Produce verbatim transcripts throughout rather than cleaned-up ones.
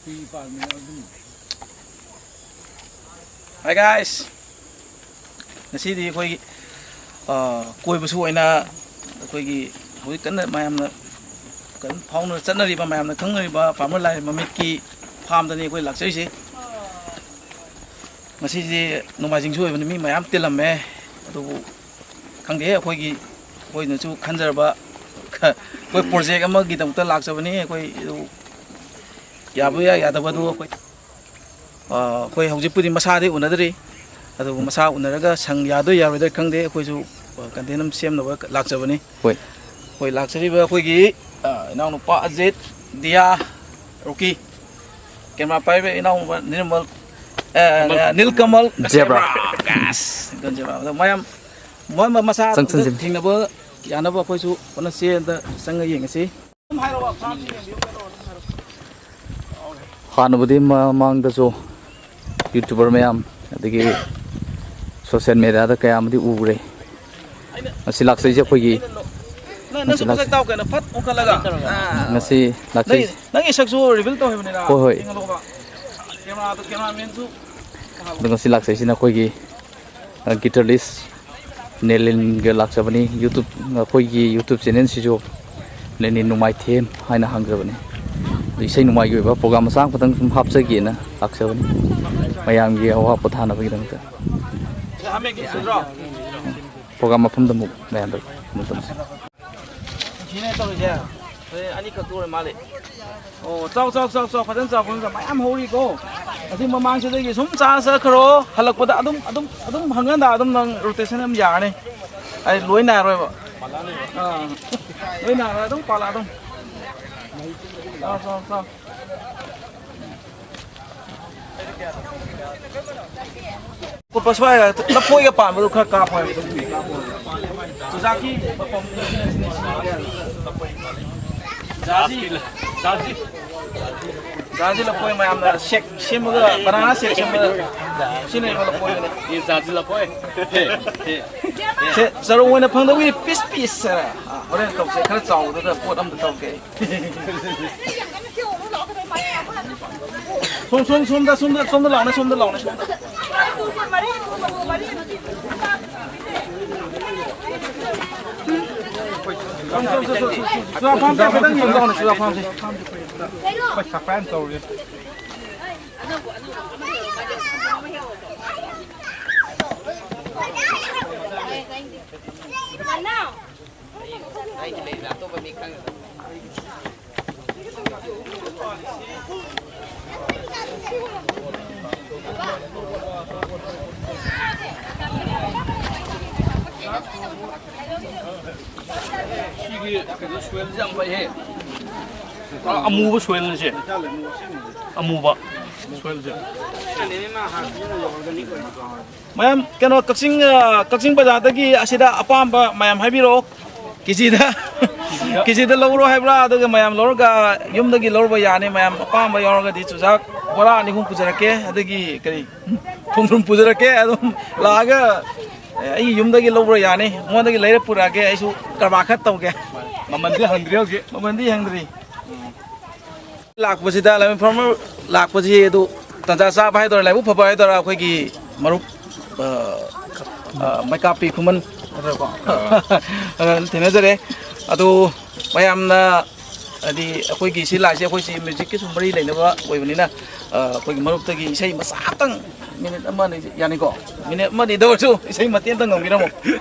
Hi guys, ꯉꯁꯤꯗꯤ ꯑꯩꯈꯣꯏꯒꯤ, ꯑ, ꯀꯣꯏꯕꯁꯨ ꯑꯣꯏꯅ ꯑꯩꯈꯣꯏꯒꯤ ꯍꯧꯖꯤꯛ ꯀꯟꯅ ꯃꯌꯥꯝꯅ ꯀꯟꯅ ꯐꯥꯎꯅ ꯆꯠꯅꯔꯤꯕ, ꯃꯌꯥꯝꯅ ꯈꯪꯅꯔꯤꯕ farmer ꯂꯥꯏꯔꯦꯝꯕ ꯃꯤꯠꯀꯤ farmꯗꯅꯤ ꯑꯩꯈꯣꯏ ꯂꯥꯛꯆꯔꯤꯁꯦ꯫ ꯉꯁꯤꯁꯦ ꯅꯣꯡꯃꯥꯏꯖꯤꯡꯁꯨ ꯑꯣꯏꯕꯅꯤ, ꯃꯤ ꯃꯌꯥꯝ ꯇꯤꯜꯂꯝꯃꯦ꯫ ꯑꯗꯨꯕꯨ ꯈꯪꯗꯦ, ꯑꯩꯈꯣꯏꯒꯤ, ꯑꯩꯈꯣꯏꯅꯁꯨ ꯈꯟꯖꯔꯕ ꯑꯩꯈꯣꯏ project ꯑꯃꯒꯤꯗꯃꯛꯇ ꯂꯥꯛꯆꯕꯅꯤ꯫ ꯑꯩꯈꯣꯏ ꯑꯗꯨ ꯌꯥꯕ ꯌꯥꯏ, ꯌꯥꯗꯕ ꯑꯗꯨ ꯑꯩꯈꯣꯏ, ꯑ, ꯑꯩꯈꯣꯏ ꯍꯧꯖꯤꯛꯄꯨꯗꯤ ꯃꯁꯥꯗꯤ ꯎꯅꯗ꯭ꯔꯤ, ꯑꯗꯨꯕꯨ ꯃꯁꯥ ꯎꯅꯔꯒ ꯁꯪ ꯌꯥꯗꯣꯏ ꯌꯥꯔꯣꯏꯗꯣꯏ ꯈꯪꯗꯦ꯫ ꯑꯩꯈꯣꯏꯁꯨ, ꯑ, content ꯑꯃ ꯁꯦꯝꯅꯕ ꯂꯥꯛꯆꯕꯅꯤ꯫ ꯍꯣꯏ꯫ ꯑꯩꯈꯣꯏ ꯂꯥꯛꯆꯔꯤꯕ ꯑꯩꯈꯣꯏꯒꯤ, ꯑ, ꯏꯅꯥꯎꯅꯨꯄꯥ ꯑꯖꯤꯠ, ꯗꯤꯌꯥ, ꯔꯣꯀꯤ, camera ꯄꯥꯏꯕ ꯏꯅꯥꯎꯅꯨꯄꯥ ꯅꯤꯔꯃꯜ, ꯑ, ꯅꯤꯜꯀꯃꯜ꯫ Zebra꯫ Yes, gun zebra꯫ ꯑꯗꯣ ꯃꯌꯥꯝ, ꯃꯣꯏ ꯃꯁꯥ ꯆꯪ, ꯆꯪꯁꯤꯟ꯫ ꯊꯦꯡꯅꯕ ꯌꯥꯅꯕ ꯑꯩꯈꯣꯏꯁꯨ ꯍꯣꯠꯅꯁꯤ, ꯑꯝꯇ ꯆꯪꯉ ꯌꯦꯡꯉꯁꯤ꯫ ꯍꯥꯟꯅꯕꯨꯗꯤ ꯃꯃꯥꯡꯗꯁꯨ YouTuber ꯃꯌꯥꯝ, ꯑꯗꯒꯤ social mediaꯗ ꯀꯌꯥ ꯑꯃꯗꯤ ꯎꯈ꯭ꯔꯦ꯫ ꯉꯁꯤ ꯂꯥꯛꯆꯩꯁꯦ ꯑꯩꯈꯣꯏꯒꯤ, ꯅꯪ, ꯅꯪꯁꯨ ꯉꯁꯤ ꯂꯥꯛ-, ꯃꯁꯛ ꯇꯥꯎ ꯀꯩꯅꯣ, ꯐꯠ ꯑꯣꯟꯈꯠꯂꯒ꯫ ꯑꯥ꯫ ꯉꯁꯤ ꯂꯥꯛꯆꯩ-, ꯅꯪꯒꯤ, ꯅꯪꯒꯤ ꯁꯛꯁꯨ reveal ꯇꯧꯍꯟꯕꯅꯤꯗ꯫ ꯍꯣꯏ, ꯍꯣꯏ꯫ ꯌꯦꯡꯍꯜꯂꯣꯕ꯫ Cameraꯗꯣ, cameramanꯁꯨ꯫ ꯑꯗꯣ ꯉꯁꯤ ꯂꯥꯛꯆꯩꯁꯤꯅ ꯑꯩꯈꯣꯏꯒꯤ, ꯑ, guitarist ꯅꯦꯂꯤꯟꯒ ꯂꯥꯛꯆꯕꯅꯤ꯫ YouTube, ꯑꯩꯈꯣꯏꯒꯤ YouTube channelꯁꯤꯁꯨ ꯅꯦꯂꯤꯟ ꯅꯣꯡꯃꯥꯏꯊꯦꯝ ꯍꯥꯏꯅ ꯍꯥꯡꯖꯕꯅꯤ꯫ ꯑꯗꯨ ꯏꯁꯩ ꯅꯣꯡꯃꯥꯏꯒꯤ ꯑꯣꯏꯕ program ꯃꯆꯥ ꯑꯃꯈꯛꯇꯪ ꯁꯨꯝ ꯍꯥꯞꯆꯒꯦꯅ ꯂꯥꯛꯆꯕꯅꯤ, ꯃꯌꯥꯝꯒꯤ ꯑꯋꯥ ꯄꯣꯊꯥꯅꯕꯒꯤꯗꯃꯛꯇ꯫ Program ꯃꯐꯝꯗ ꯑꯃꯨꯛ ꯃꯌꯥꯝꯗ ꯑꯃꯨꯛ ꯇꯧꯁꯤ꯫ ꯁꯤꯅꯦ ꯇꯧꯔꯤꯁꯦ꯫ ꯍꯣꯏ, ꯑꯅꯤꯈꯛꯇ ꯑꯣꯏꯔ ꯃꯥꯜꯂꯦ꯫ ꯑꯣ, ꯆꯥꯎ, ꯆꯥꯎ, ꯆꯥꯎ, ꯆꯥꯎ, ꯐꯖꯅ ꯆꯥꯎ, ꯐꯖꯅ ꯆꯥꯎ꯫ ꯃꯌꯥꯝ ꯍꯧꯔꯤꯀꯣ꯫ ꯑꯁꯤ ꯃꯃꯥꯡꯁꯤꯗꯒꯤ ꯁꯨꯝ ꯆꯥ ꯆꯠꯈ꯭ꯔꯣ, ꯍꯜꯂꯛꯄꯗ ꯑꯗꯨꯝ, ꯑꯗꯨꯝ, ꯑꯗꯨꯝ ꯍꯪꯒꯟꯗ ꯑꯗꯨꯝ ꯅꯪ rotation ꯑꯗꯨꯝ ꯌꯥꯔꯅꯤ꯫ ꯑꯩ ꯂꯣꯏ ꯅꯥꯏꯔꯣꯏꯕ꯫ ꯑꯥ, ꯂꯣꯏ ꯅꯥꯏꯔꯣꯏ, ꯑꯗꯨꯝ ꯄꯥꯜꯂ ꯑꯗꯨꯝ꯫ ꯆꯥꯎ, ꯆꯥꯎ, ꯆꯥꯎ꯫ ꯀꯨꯞꯄ ꯁ꯭ꯋꯥꯏꯒ ꯂꯐꯣꯏꯒ ꯄꯥꯟꯕꯗꯨ ꯈꯔ ꯀꯥꯞꯄꯣ ꯍꯥꯏꯕ꯫ ꯆꯨꯖꯥꯛꯀꯤ ꯃꯄꯝ꯫ ꯖꯥꯖꯤ, ꯖꯥꯖꯤ꯫ ꯖꯥꯖꯤ ꯂꯐꯣꯏ ꯃꯌꯥꯝꯅ shake ꯁꯦꯝꯃꯒ, banana shake ꯁꯦꯝꯕꯗ ꯁꯤꯖꯤꯟꯅꯔꯤꯕ ꯂꯐꯣꯏꯗꯨꯅꯤ꯫ ꯏ ꯖꯥꯖꯤ ꯂꯐꯣꯏ꯫ ꯁꯦ, ꯆꯔꯣꯡ ꯑꯣꯏꯅ ꯐꯪꯗꯧꯒꯤ piece piece ꯍꯥꯏꯅ, ꯑ, ꯍꯣꯔꯦꯟ ꯇꯧꯁꯦ꯫ ꯈꯔ ꯆꯥꯎꯕꯗꯨꯗ ꯄꯣꯠ ꯑꯝꯇ ꯇꯧꯒꯦ꯫ ꯁꯣꯝ, ꯁꯣꯝ, ꯁꯣꯝꯗ, ꯁꯣꯝꯗ, ꯁꯣꯝꯗ ꯂꯥꯎꯅꯦ, ꯁꯣꯝꯗ ꯂꯥꯎꯅꯦ, ꯁꯣꯝꯗ꯫ ꯁꯣꯝ, ꯁꯣꯝ, ꯁꯣꯝ, ꯁꯣꯝ, ꯁꯣꯝ, ꯁꯣꯝ, ꯆꯨꯖꯥꯛ ꯐꯥꯝꯁꯦ ꯍꯥꯏꯐꯦꯠꯇꯪ ꯌꯦꯡ ꯂꯥꯎꯅꯦ, ꯆꯨꯖꯥꯛ ꯐꯥꯝꯁꯦ꯫ ꯄꯩꯁꯥ ꯄꯥꯏꯅ ꯇꯧꯔꯤ꯫ ꯁꯤꯒꯤ ꯀꯩꯅꯣ ꯁꯣꯏꯜꯁꯦ ꯌꯥꯝ ꯐꯩꯍꯦ꯫ ꯄꯨꯔꯥ ꯑꯃꯨꯕ ꯁꯣꯏꯜꯅꯦ ꯁꯦ꯫ ꯑꯃꯨꯕ ꯁꯣꯏꯜꯁꯦ꯫ ꯃꯌꯥꯝ ꯀꯩꯅꯣ ꯀꯛꯆꯤꯡ, ꯑ, ꯀꯛꯆꯤꯡ ꯕꯖꯥꯔꯗꯒꯤ ꯑꯁꯤꯗ ꯑꯄꯥꯝꯕ ꯃꯌꯥꯝ ꯍꯥꯏꯕꯤꯔꯛꯑꯣ꯫ ꯀꯦꯖꯤꯗ, ꯀꯦꯖꯤꯗ ꯂꯧꯔꯣ ꯍꯥꯏꯕ꯭ꯔꯥ? ꯑꯗꯨꯒ ꯃꯌꯥꯝ ꯂꯧꯔꯒ ꯌꯨꯝꯗꯒꯤ ꯂꯧꯔꯨꯕ ꯌꯥꯅꯤ꯫ ꯃꯌꯥꯝ ꯑꯄꯥꯝꯕ ꯌꯥꯎꯔꯒꯗꯤ ꯆꯨꯖꯥꯛ ꯕꯣꯔꯥ ꯑꯅꯤ ꯑꯍꯨꯝ ꯄꯨꯖꯔꯛꯀꯦ꯫ ꯑꯗꯒꯤ ꯀꯔꯤ, ꯈꯣꯡꯗ꯭ꯔꯨꯝ ꯄꯨꯖꯔꯛꯀꯦ꯫ ꯑꯗꯨꯝ ꯂꯥꯛꯑꯒ, ꯑꯦ, ꯑꯩ ꯌꯨꯝꯗꯒꯤ ꯂꯧꯕ꯭ꯔꯥ ꯌꯥꯅꯤ꯫ ꯃꯉꯣꯟꯗꯒꯤ ꯂꯩꯔ ꯄꯨꯔꯛꯑꯒꯦ꯫ ꯑꯩꯁꯨ ꯀꯔꯕꯥꯔ ꯈꯔ ꯇꯧꯒꯦ꯫ ꯃꯃꯜꯗꯤ ꯍꯪꯗ꯭ꯔꯤ ꯍꯧꯖꯤꯛ꯫ ꯃꯃꯜꯗꯤ ꯍꯪꯗ꯭ꯔꯤ꯫ ꯂꯥꯛꯄꯁꯤꯗ ꯂꯥꯏꯃꯟ ꯐꯥꯔꯃꯔ ꯂꯥꯛꯄꯁꯤ ꯑꯗꯨ ꯇꯥꯟꯖꯥ ꯆꯥꯕ ꯍꯥꯏꯗꯣꯏꯔꯥ, ꯂꯥꯏꯕꯛ ꯐꯕ ꯍꯥꯏꯗꯣꯏꯔꯥ, ꯑꯩꯈꯣꯏꯒꯤ ꯃꯔꯨꯞ, ꯑ, ꯑ, ꯃꯩꯀꯥꯞꯄꯤ ꯈꯨꯃꯟ ꯍꯥꯏꯗꯣꯏꯔꯥꯀꯣ? ꯑ, ꯊꯦꯡꯅꯖꯔꯦ꯫ ꯑꯗꯨ ꯃꯌꯥꯝꯅ ꯍꯥꯏꯗꯤ ꯑꯩꯈꯣꯏꯒꯤ ꯁꯤ ꯂꯥꯏꯁꯦ ꯑꯩꯈꯣꯏꯁꯤ ꯃ꯭ꯌꯨꯖꯤꯛꯀꯤꯁꯨ ꯃꯔꯤ ꯂꯩꯅꯕ ꯑꯣꯏꯕꯅꯤꯅ, ꯑ, ꯑꯩꯈꯣꯏꯒꯤ ꯃꯔꯨꯞꯇꯒꯤ ꯏꯁꯩ ꯃꯆꯥ ꯑꯃꯇꯪ, ꯃꯤꯅꯤꯠ ꯑꯃ ꯑꯅꯤ ꯌꯥꯅꯤꯀꯣ? ꯃꯤꯅꯤꯠ ꯑꯃ ꯑꯅꯤꯗ ꯑꯣꯏꯔꯁꯨ ꯏꯁꯩ ꯃꯇꯦꯛ ꯑꯝꯇ ꯉꯪꯕꯤꯔꯝꯃꯣ꯫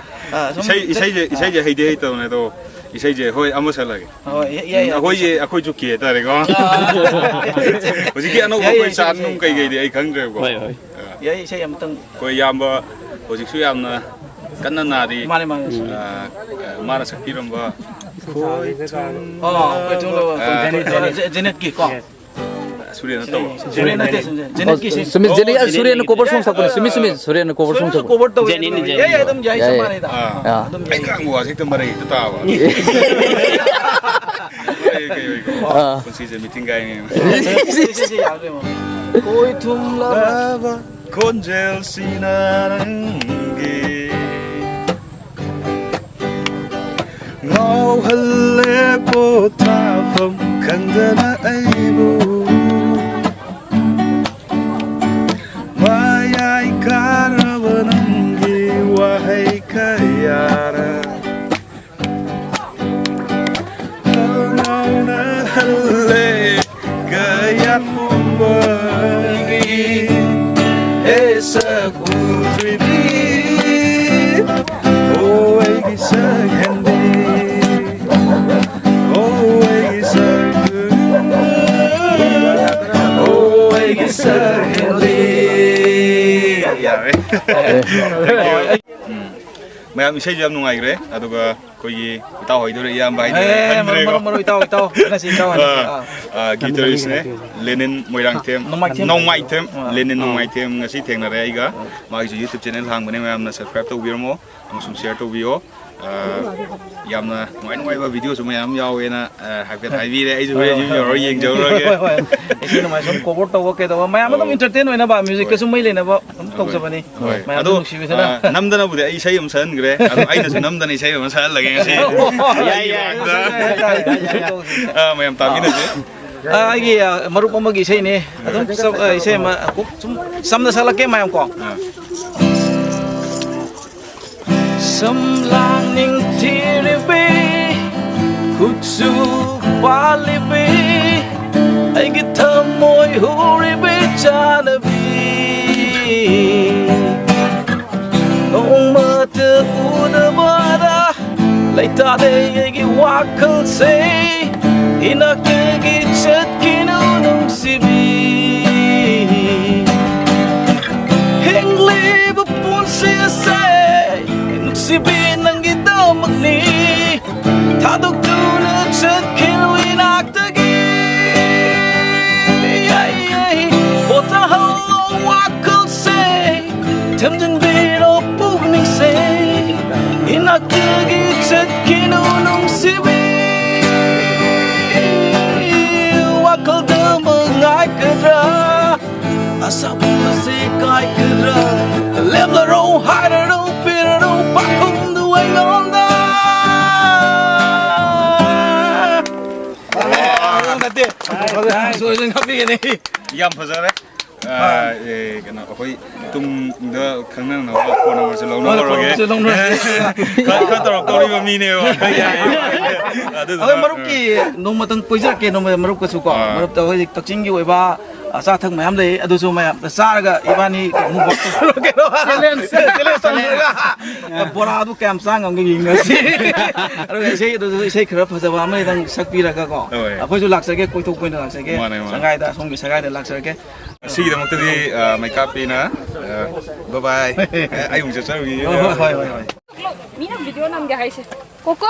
ꯑ, ꯁꯨꯝ ꯏꯁꯩ, ꯏꯁꯩꯁꯦ, ꯑ, ꯏꯁꯩꯁꯦ ꯍꯩꯗꯤ ꯍꯩꯇꯕꯅꯦ, ꯑꯗꯣ ꯏꯁꯩꯁꯦ, ꯍꯣꯏ, ꯑꯃ ꯁꯛꯂꯒꯦ꯫ ꯍꯣꯏ, ꯌꯥꯏ, ꯌꯥꯏ, ꯎꯝ, ꯌꯥꯏ꯫ ꯑꯩꯈꯣꯏꯁꯦ, ꯑꯩꯈꯣꯏꯁꯨ ꯀꯦ ꯍꯥꯏꯇꯥꯔꯦꯀꯣ꯫ ꯑꯥ꯫ ꯍꯧꯖꯤꯛꯀꯤ ꯑꯅꯧꯕ ꯌꯥꯏ, ꯑꯩꯈꯣꯏ ꯌꯥꯏ, ꯆꯥ ꯏꯁꯩ, ꯅꯨꯡ ꯏꯁꯩ꯫ ꯀꯩꯀꯩꯗꯤ ꯑꯩ ꯈꯪꯗ꯭ꯔꯦꯕꯀꯣ꯫ ꯍꯣꯏ, ꯍꯣꯏ꯫ ꯑꯥ꯫ ꯌꯥꯏ, ꯏꯁꯩ ꯑꯃꯇꯪ꯫ ꯑꯩꯈꯣꯏ ꯏꯌꯥꯝꯕ ꯍꯧꯖꯤꯛꯁꯨ ꯌꯥꯝꯅ ꯀꯟꯅ ꯅꯥꯔꯤ꯫ ꯃꯥꯅꯦ, ꯃꯥꯅꯦ꯫ ꯑꯥ, ꯃꯥꯅ ꯁꯛꯄꯤꯔꯝꯕ ꯈꯣꯏ ꯊꯨꯡꯂꯕ꯫ ꯑꯥ, ꯈꯣꯏ ꯊꯨꯡꯂꯕ꯫ ꯑꯥ, ꯖꯦꯅꯦꯠ, ꯖꯦꯅꯦꯠ꯫ ꯖꯦꯅꯦꯠꯀꯤ ꯀꯣ꯫ ꯁꯨꯔꯦꯟ ꯅꯠꯇꯕ꯫ ꯁꯨꯔꯦꯟ ꯅꯠꯇꯦ, ꯁꯨꯔꯦꯟ꯫ ꯖꯦꯅꯦꯠꯀꯤ ꯏꯁꯩ꯫ ꯁꯨꯃꯤꯠ, ꯖꯦꯅꯦꯠ, ꯑꯣ, ꯁꯨꯔꯦꯟꯅ ꯖꯦꯅꯦꯠ꯫ Cover song ꯁꯛꯄꯅꯦ꯫ Sumit, Sumit, ꯁꯨꯔꯦꯟꯅ cover song ꯁꯨꯔꯦꯟꯅ ꯁꯛꯄꯅꯦ꯫ Cover ꯇꯧꯋꯦ꯫ ꯖꯦꯅꯦꯠꯅꯤ, ꯌꯥꯏ, ꯖꯦꯅꯦꯠꯅꯤ꯫ ꯌꯥꯏ, ꯑꯗꯨꯝ ꯌꯥꯏ, ꯌꯥꯏ꯫ ꯆꯞ ꯃꯥꯟꯅꯩꯗ꯫ ꯑꯥ꯫ ꯑꯥ, ꯑꯗꯨꯝ ꯌꯥꯏ꯫ ꯑꯩ ꯉꯥꯡꯕ ꯋꯥꯁꯦ ꯍꯦꯛꯇ ꯃꯔꯩ ꯍꯦꯛꯇ ꯇꯥꯕ꯫ ꯃꯔꯩ ꯀꯩ ꯑꯣꯏꯀꯣ? ꯑꯥ꯫ ꯄꯨꯟꯁꯤꯁꯦ ꯃꯤꯇꯤꯡ ꯀꯥꯏꯅꯦ꯫ ꯁꯤ, ꯁꯤ, ꯁꯤ, ꯌꯥꯗ꯭ꯔꯦ, ꯃꯥ꯫ ꯀꯣꯏ ꯊꯨꯡꯂꯕ ꯈꯣꯟꯖꯦꯜꯁꯤꯅ ꯅꯪꯒꯤ ꯉꯥꯎꯍꯜꯂꯦ ꯄꯣꯊꯥꯐꯝ ꯈꯪꯗꯅ ꯑꯩꯕꯨ꯫ ꯄꯨꯝꯕꯒꯤ ꯍꯦ ꯁꯛ ꯎꯗ꯭ꯔꯤꯕꯤ, ꯑꯣ ꯑꯩꯒꯤ ꯁꯛ ꯍꯦꯟꯕꯤ, ꯑꯣ ꯑꯩꯒꯤ ꯁꯛ, ꯑꯣ ꯑꯩꯒꯤ ꯁꯛ ꯍꯦꯟꯕꯤ꯫ ꯌꯥꯔꯦ꯫ ꯎꯝ꯫ ꯃꯌꯥꯝ ꯏꯁꯩꯁꯨ ꯌꯥꯝ ꯅꯨꯡꯉꯥꯏꯈ꯭ꯔꯦ, ꯑꯗꯨꯒ ꯑꯩꯈꯣꯏꯒꯤ ꯏꯇꯥꯎ ꯍꯣꯏꯗꯨꯅ ꯏꯌꯥꯝꯕ ꯍꯥꯏꯗꯨꯅ ꯑꯦ, ꯃꯔꯨ, ꯈꯟꯗ꯭ꯔꯦꯀꯣ꯫ ꯃꯔꯨ, ꯃꯔꯨ, ꯏꯇꯥꯎ, ꯏꯇꯥꯎ꯫ ꯉꯁꯤ ꯏꯇꯥꯎ ꯍꯥꯏꯅ꯫ ꯑꯥ, ꯑꯥ꯫ ꯑꯥ, ꯒꯤꯇꯔꯤꯁꯅꯦ, ꯂꯦꯅꯤꯟ ꯃꯣꯏꯔꯥꯡꯊꯦꯝ, ꯅꯣꯡꯃꯥꯏꯊꯦꯝ꯫ ꯅꯣꯡꯃꯥꯏꯊꯦꯝ, ꯑꯥ꯫ ꯂꯦꯅꯤꯟ ꯑꯥ꯫ ꯅꯣꯡꯃꯥꯏꯊꯦꯝ ꯉꯁꯤ ꯊꯦꯡꯅꯔꯦ ꯑꯩꯒ꯫ ꯑꯥ꯫ ꯃꯥꯒꯤꯁꯨ YouTube channel ꯍꯥꯡꯕꯅꯦ, ꯃꯌꯥꯝꯅ subscribe ꯇꯧꯕꯤꯔꯝꯃꯣ ꯑꯃꯁꯨꯡ share ꯇꯧꯕꯤꯌꯣ꯫ ꯑꯥ, ꯌꯥꯝꯅ ꯅꯨꯡꯉꯥꯏ ꯅꯨꯡꯉꯥꯏꯕ videoꯁꯨ ꯃꯌꯥꯝ ꯌꯥꯎꯋꯦꯅ, ꯑꯥ, ꯍꯥꯏꯐꯦꯠ ꯍꯥꯏꯕꯤꯔꯦ꯫ ꯑꯩꯁꯨ ꯍꯣꯏ, ꯍꯣꯔꯦꯟ ꯌꯨꯝ ꯍꯣꯏ, ꯌꯧꯔꯒ ꯍꯣꯏ꯫ ꯌꯦꯡꯖꯔꯨꯔꯒꯦ꯫ ꯍꯣꯏ, ꯍꯣꯏ꯫ ꯏꯁꯩ ꯅꯨꯡꯉꯥꯏ ꯁꯨꯝ cover ꯇꯧꯕ ꯀꯩꯗꯧꯕ ꯃꯌꯥꯝ ꯑꯗꯨꯝ ꯑꯧ꯫ Entertain ꯑꯣꯏꯅꯕ, musicꯀ ꯍꯣꯏ꯫ ꯁꯨꯝ ꯃꯩ ꯂꯩꯅꯕ ꯑꯗꯨꯝ ꯍꯣꯏ꯫ ꯇꯧꯖꯕꯅꯤ꯫ ꯍꯣꯏ꯫ ꯃꯌꯥꯝ ꯑꯗꯣ, ꯅꯨꯡꯁꯤꯕꯤꯗꯅ꯫ ꯑꯥ, ꯅꯝꯗꯅꯕꯨꯗꯤ ꯑꯩ ꯏꯁꯩ ꯑꯃ ꯁꯛꯍꯟꯈ꯭ꯔꯦ꯫ ꯑꯗꯣ ꯑꯩꯅꯁꯨ ꯅꯝꯗꯅ ꯏꯁꯩ ꯑꯃ ꯁꯛꯍꯜꯂꯒꯦ ꯉꯁꯤ꯫ ꯌꯥꯏ, ꯌꯥꯏ꯫ ꯌꯥꯏ, ꯌꯥꯏ, ꯌꯥꯏ, ꯌꯥꯏ, ꯌꯥꯏ꯫ ꯑꯥ, ꯃꯌꯥꯝ ꯇꯥꯕꯤꯔꯁꯦ꯫ ꯑꯥ, ꯑꯩꯒꯤ, ꯑꯥ, ꯃꯔꯨꯞ ꯑꯃꯒꯤ ꯏꯁꯩꯅꯦ꯫ ꯑꯗꯨꯝ ꯆꯞ-, ꯑꯥ, ꯏꯁꯩ ꯑꯃ ꯀꯨꯞ-, ꯁꯨꯝ ꯆꯝꯅ ꯁꯛꯂꯛꯀꯦ ꯃꯌꯥꯝ ꯀꯣ꯫ ꯑꯥ꯫ ꯁꯝꯂꯥꯡ ꯅꯤꯡꯊꯤꯔꯤꯕꯤ, ꯀꯨꯠꯁꯨ ꯄꯥꯜꯂꯤꯕꯤ, ꯑꯩꯒꯤ ꯊꯃꯣꯏ ꯍꯨꯔꯤꯕꯤ ꯆꯥꯅꯕꯤ꯫ ꯅꯣꯡꯃꯇ ꯎꯗꯕꯗ ꯂꯩꯇꯥꯗꯦ ꯑꯩꯒꯤ ꯋꯥꯈꯜꯁꯦ, ꯏꯅꯥꯛꯇꯒꯤ ꯆꯠꯈꯤꯅꯨ ꯅꯨꯡꯁꯤꯕꯤ꯫ ꯍꯤꯡꯂꯤꯕ ꯄꯨꯟꯁꯤ ꯑꯁꯦ ꯅꯨꯡꯁꯤꯕꯤ ꯅꯪꯒꯤꯗꯃꯛꯅꯤ꯫ ꯊꯥꯗꯣꯛꯇꯨꯅ ꯆꯠꯈꯤꯅꯨ ꯏꯅꯥꯛꯇꯒꯤ꯫ ꯄꯣꯊꯥꯍꯜꯂꯣ ꯋꯥꯈꯜꯁꯦ, ꯊꯦꯝꯖꯤꯟꯕꯤꯔꯣ ꯄꯨꯛꯅꯤꯡꯁꯦ, ꯏꯅꯥꯛꯇꯒꯤ ꯆꯠꯈꯤꯅꯨ ꯅꯨꯡꯁꯤꯕꯤ꯫ ꯋꯥꯈꯜꯗ ꯃꯉꯥꯏꯒꯗ꯭ꯔꯥ? ꯑꯁꯥꯎꯕꯁꯦ ꯀꯥꯏꯒꯗ꯭ꯔꯥ? ꯂꯦꯞꯂꯔꯣ ꯍꯥꯏꯔꯔꯣ, ꯄꯤꯔꯔꯣ ꯄꯥꯈꯨꯝꯗꯨ ꯑꯩꯉꯣꯟꯗ꯫ ꯅꯠꯇꯦ, ꯁꯣꯏꯗꯅ ꯍꯥꯞꯄꯤꯒꯅꯤ꯫ ꯌꯥꯝ ꯐꯖꯔꯦ꯫ ꯑ, ꯑꯦ, ꯀꯩꯅꯣ, ꯑꯩꯈꯣꯏ ꯇꯨꯡꯗ ꯈꯪꯅꯅꯕ ꯐꯣꯟ ꯅꯝꯕꯔꯁꯨ ꯂꯧꯅ ꯍꯣꯏ, ꯂꯧꯔꯒꯦ꯫ ꯐꯣꯟ ꯅꯝꯕꯔꯁꯨ ꯂꯧꯅꯔꯁꯤ꯫ ꯈꯔ, ꯈꯔ ꯇꯧꯔꯛꯇꯧꯔꯤꯕ ꯃꯤꯅꯦꯕ꯫ ꯑꯗꯨꯗꯨꯅ, ꯑꯩꯈꯣꯏ ꯃꯔꯨꯞꯀꯤ ꯅꯣꯡꯃꯇꯪ ꯀꯣꯏꯖꯔꯛꯀꯦ, ꯅꯣꯡꯃ ꯃꯔꯨꯞꯀꯁꯨ ꯀꯣ꯫ ꯑꯥ꯫ ꯃꯔꯨꯞꯇ ꯍꯧꯖꯤꯛ ꯀꯛꯆꯤꯡꯒꯤ ꯑꯣꯏꯕ ꯑꯆꯥ ꯑꯊꯛ ꯃꯌꯥꯝ ꯂꯩ, ꯑꯗꯨꯁꯨ ꯃꯌꯥꯝꯗ ꯆꯥꯔꯒ ꯏꯕꯥꯅꯤ ꯑꯃꯨꯛ ꯀꯩꯅꯣ, challenge, challenge ꯇꯧꯅꯔꯒ ꯕꯣꯔꯥꯗꯨ ꯀꯌꯥꯝ ꯆꯥ ꯉꯝꯒꯦ ꯌꯦꯡꯅꯁꯤ꯫ ꯑꯗꯨꯒ ꯏꯁꯩ ꯑꯗꯨꯁꯨ, ꯏꯁꯩ ꯈꯔ ꯐꯖꯕ ꯑꯃ ꯈꯤꯇꯪ ꯁꯛꯄꯤꯔꯒꯀꯣ꯫ ꯍꯣꯏ꯫ ꯑꯩꯈꯣꯏꯁꯨ ꯂꯥꯛꯆꯒꯦ, ꯀꯣꯏꯊꯣꯛꯄ ꯑꯣꯏꯅ ꯂꯥꯛꯆꯒꯦ꯫ ꯃꯥꯅꯦ, ꯃꯥꯅꯦ꯫ ꯁꯪꯒꯥꯏꯗ, ꯑꯁꯣꯝꯒꯤ ꯁꯪꯒꯥꯏꯗ ꯂꯥꯛꯆꯔꯒꯦ꯫ ꯉꯁꯤꯒꯤꯗꯃꯛꯇꯗꯤ, ꯑ, ꯃꯩꯀꯥꯞꯄꯤꯅ, ꯑ, bye bye꯫ ꯑꯩ ꯑꯃꯨꯛ ꯆꯠꯆꯔꯨꯈꯤꯒꯦ꯫ ꯍꯣꯏ, ꯍꯣꯏ, ꯍꯣꯏ, ꯍꯣꯏ꯫ ꯃꯤꯅ video ꯅꯝꯒꯦ ꯍꯥꯏꯁꯦ꯫ ꯀꯣꯀꯣ!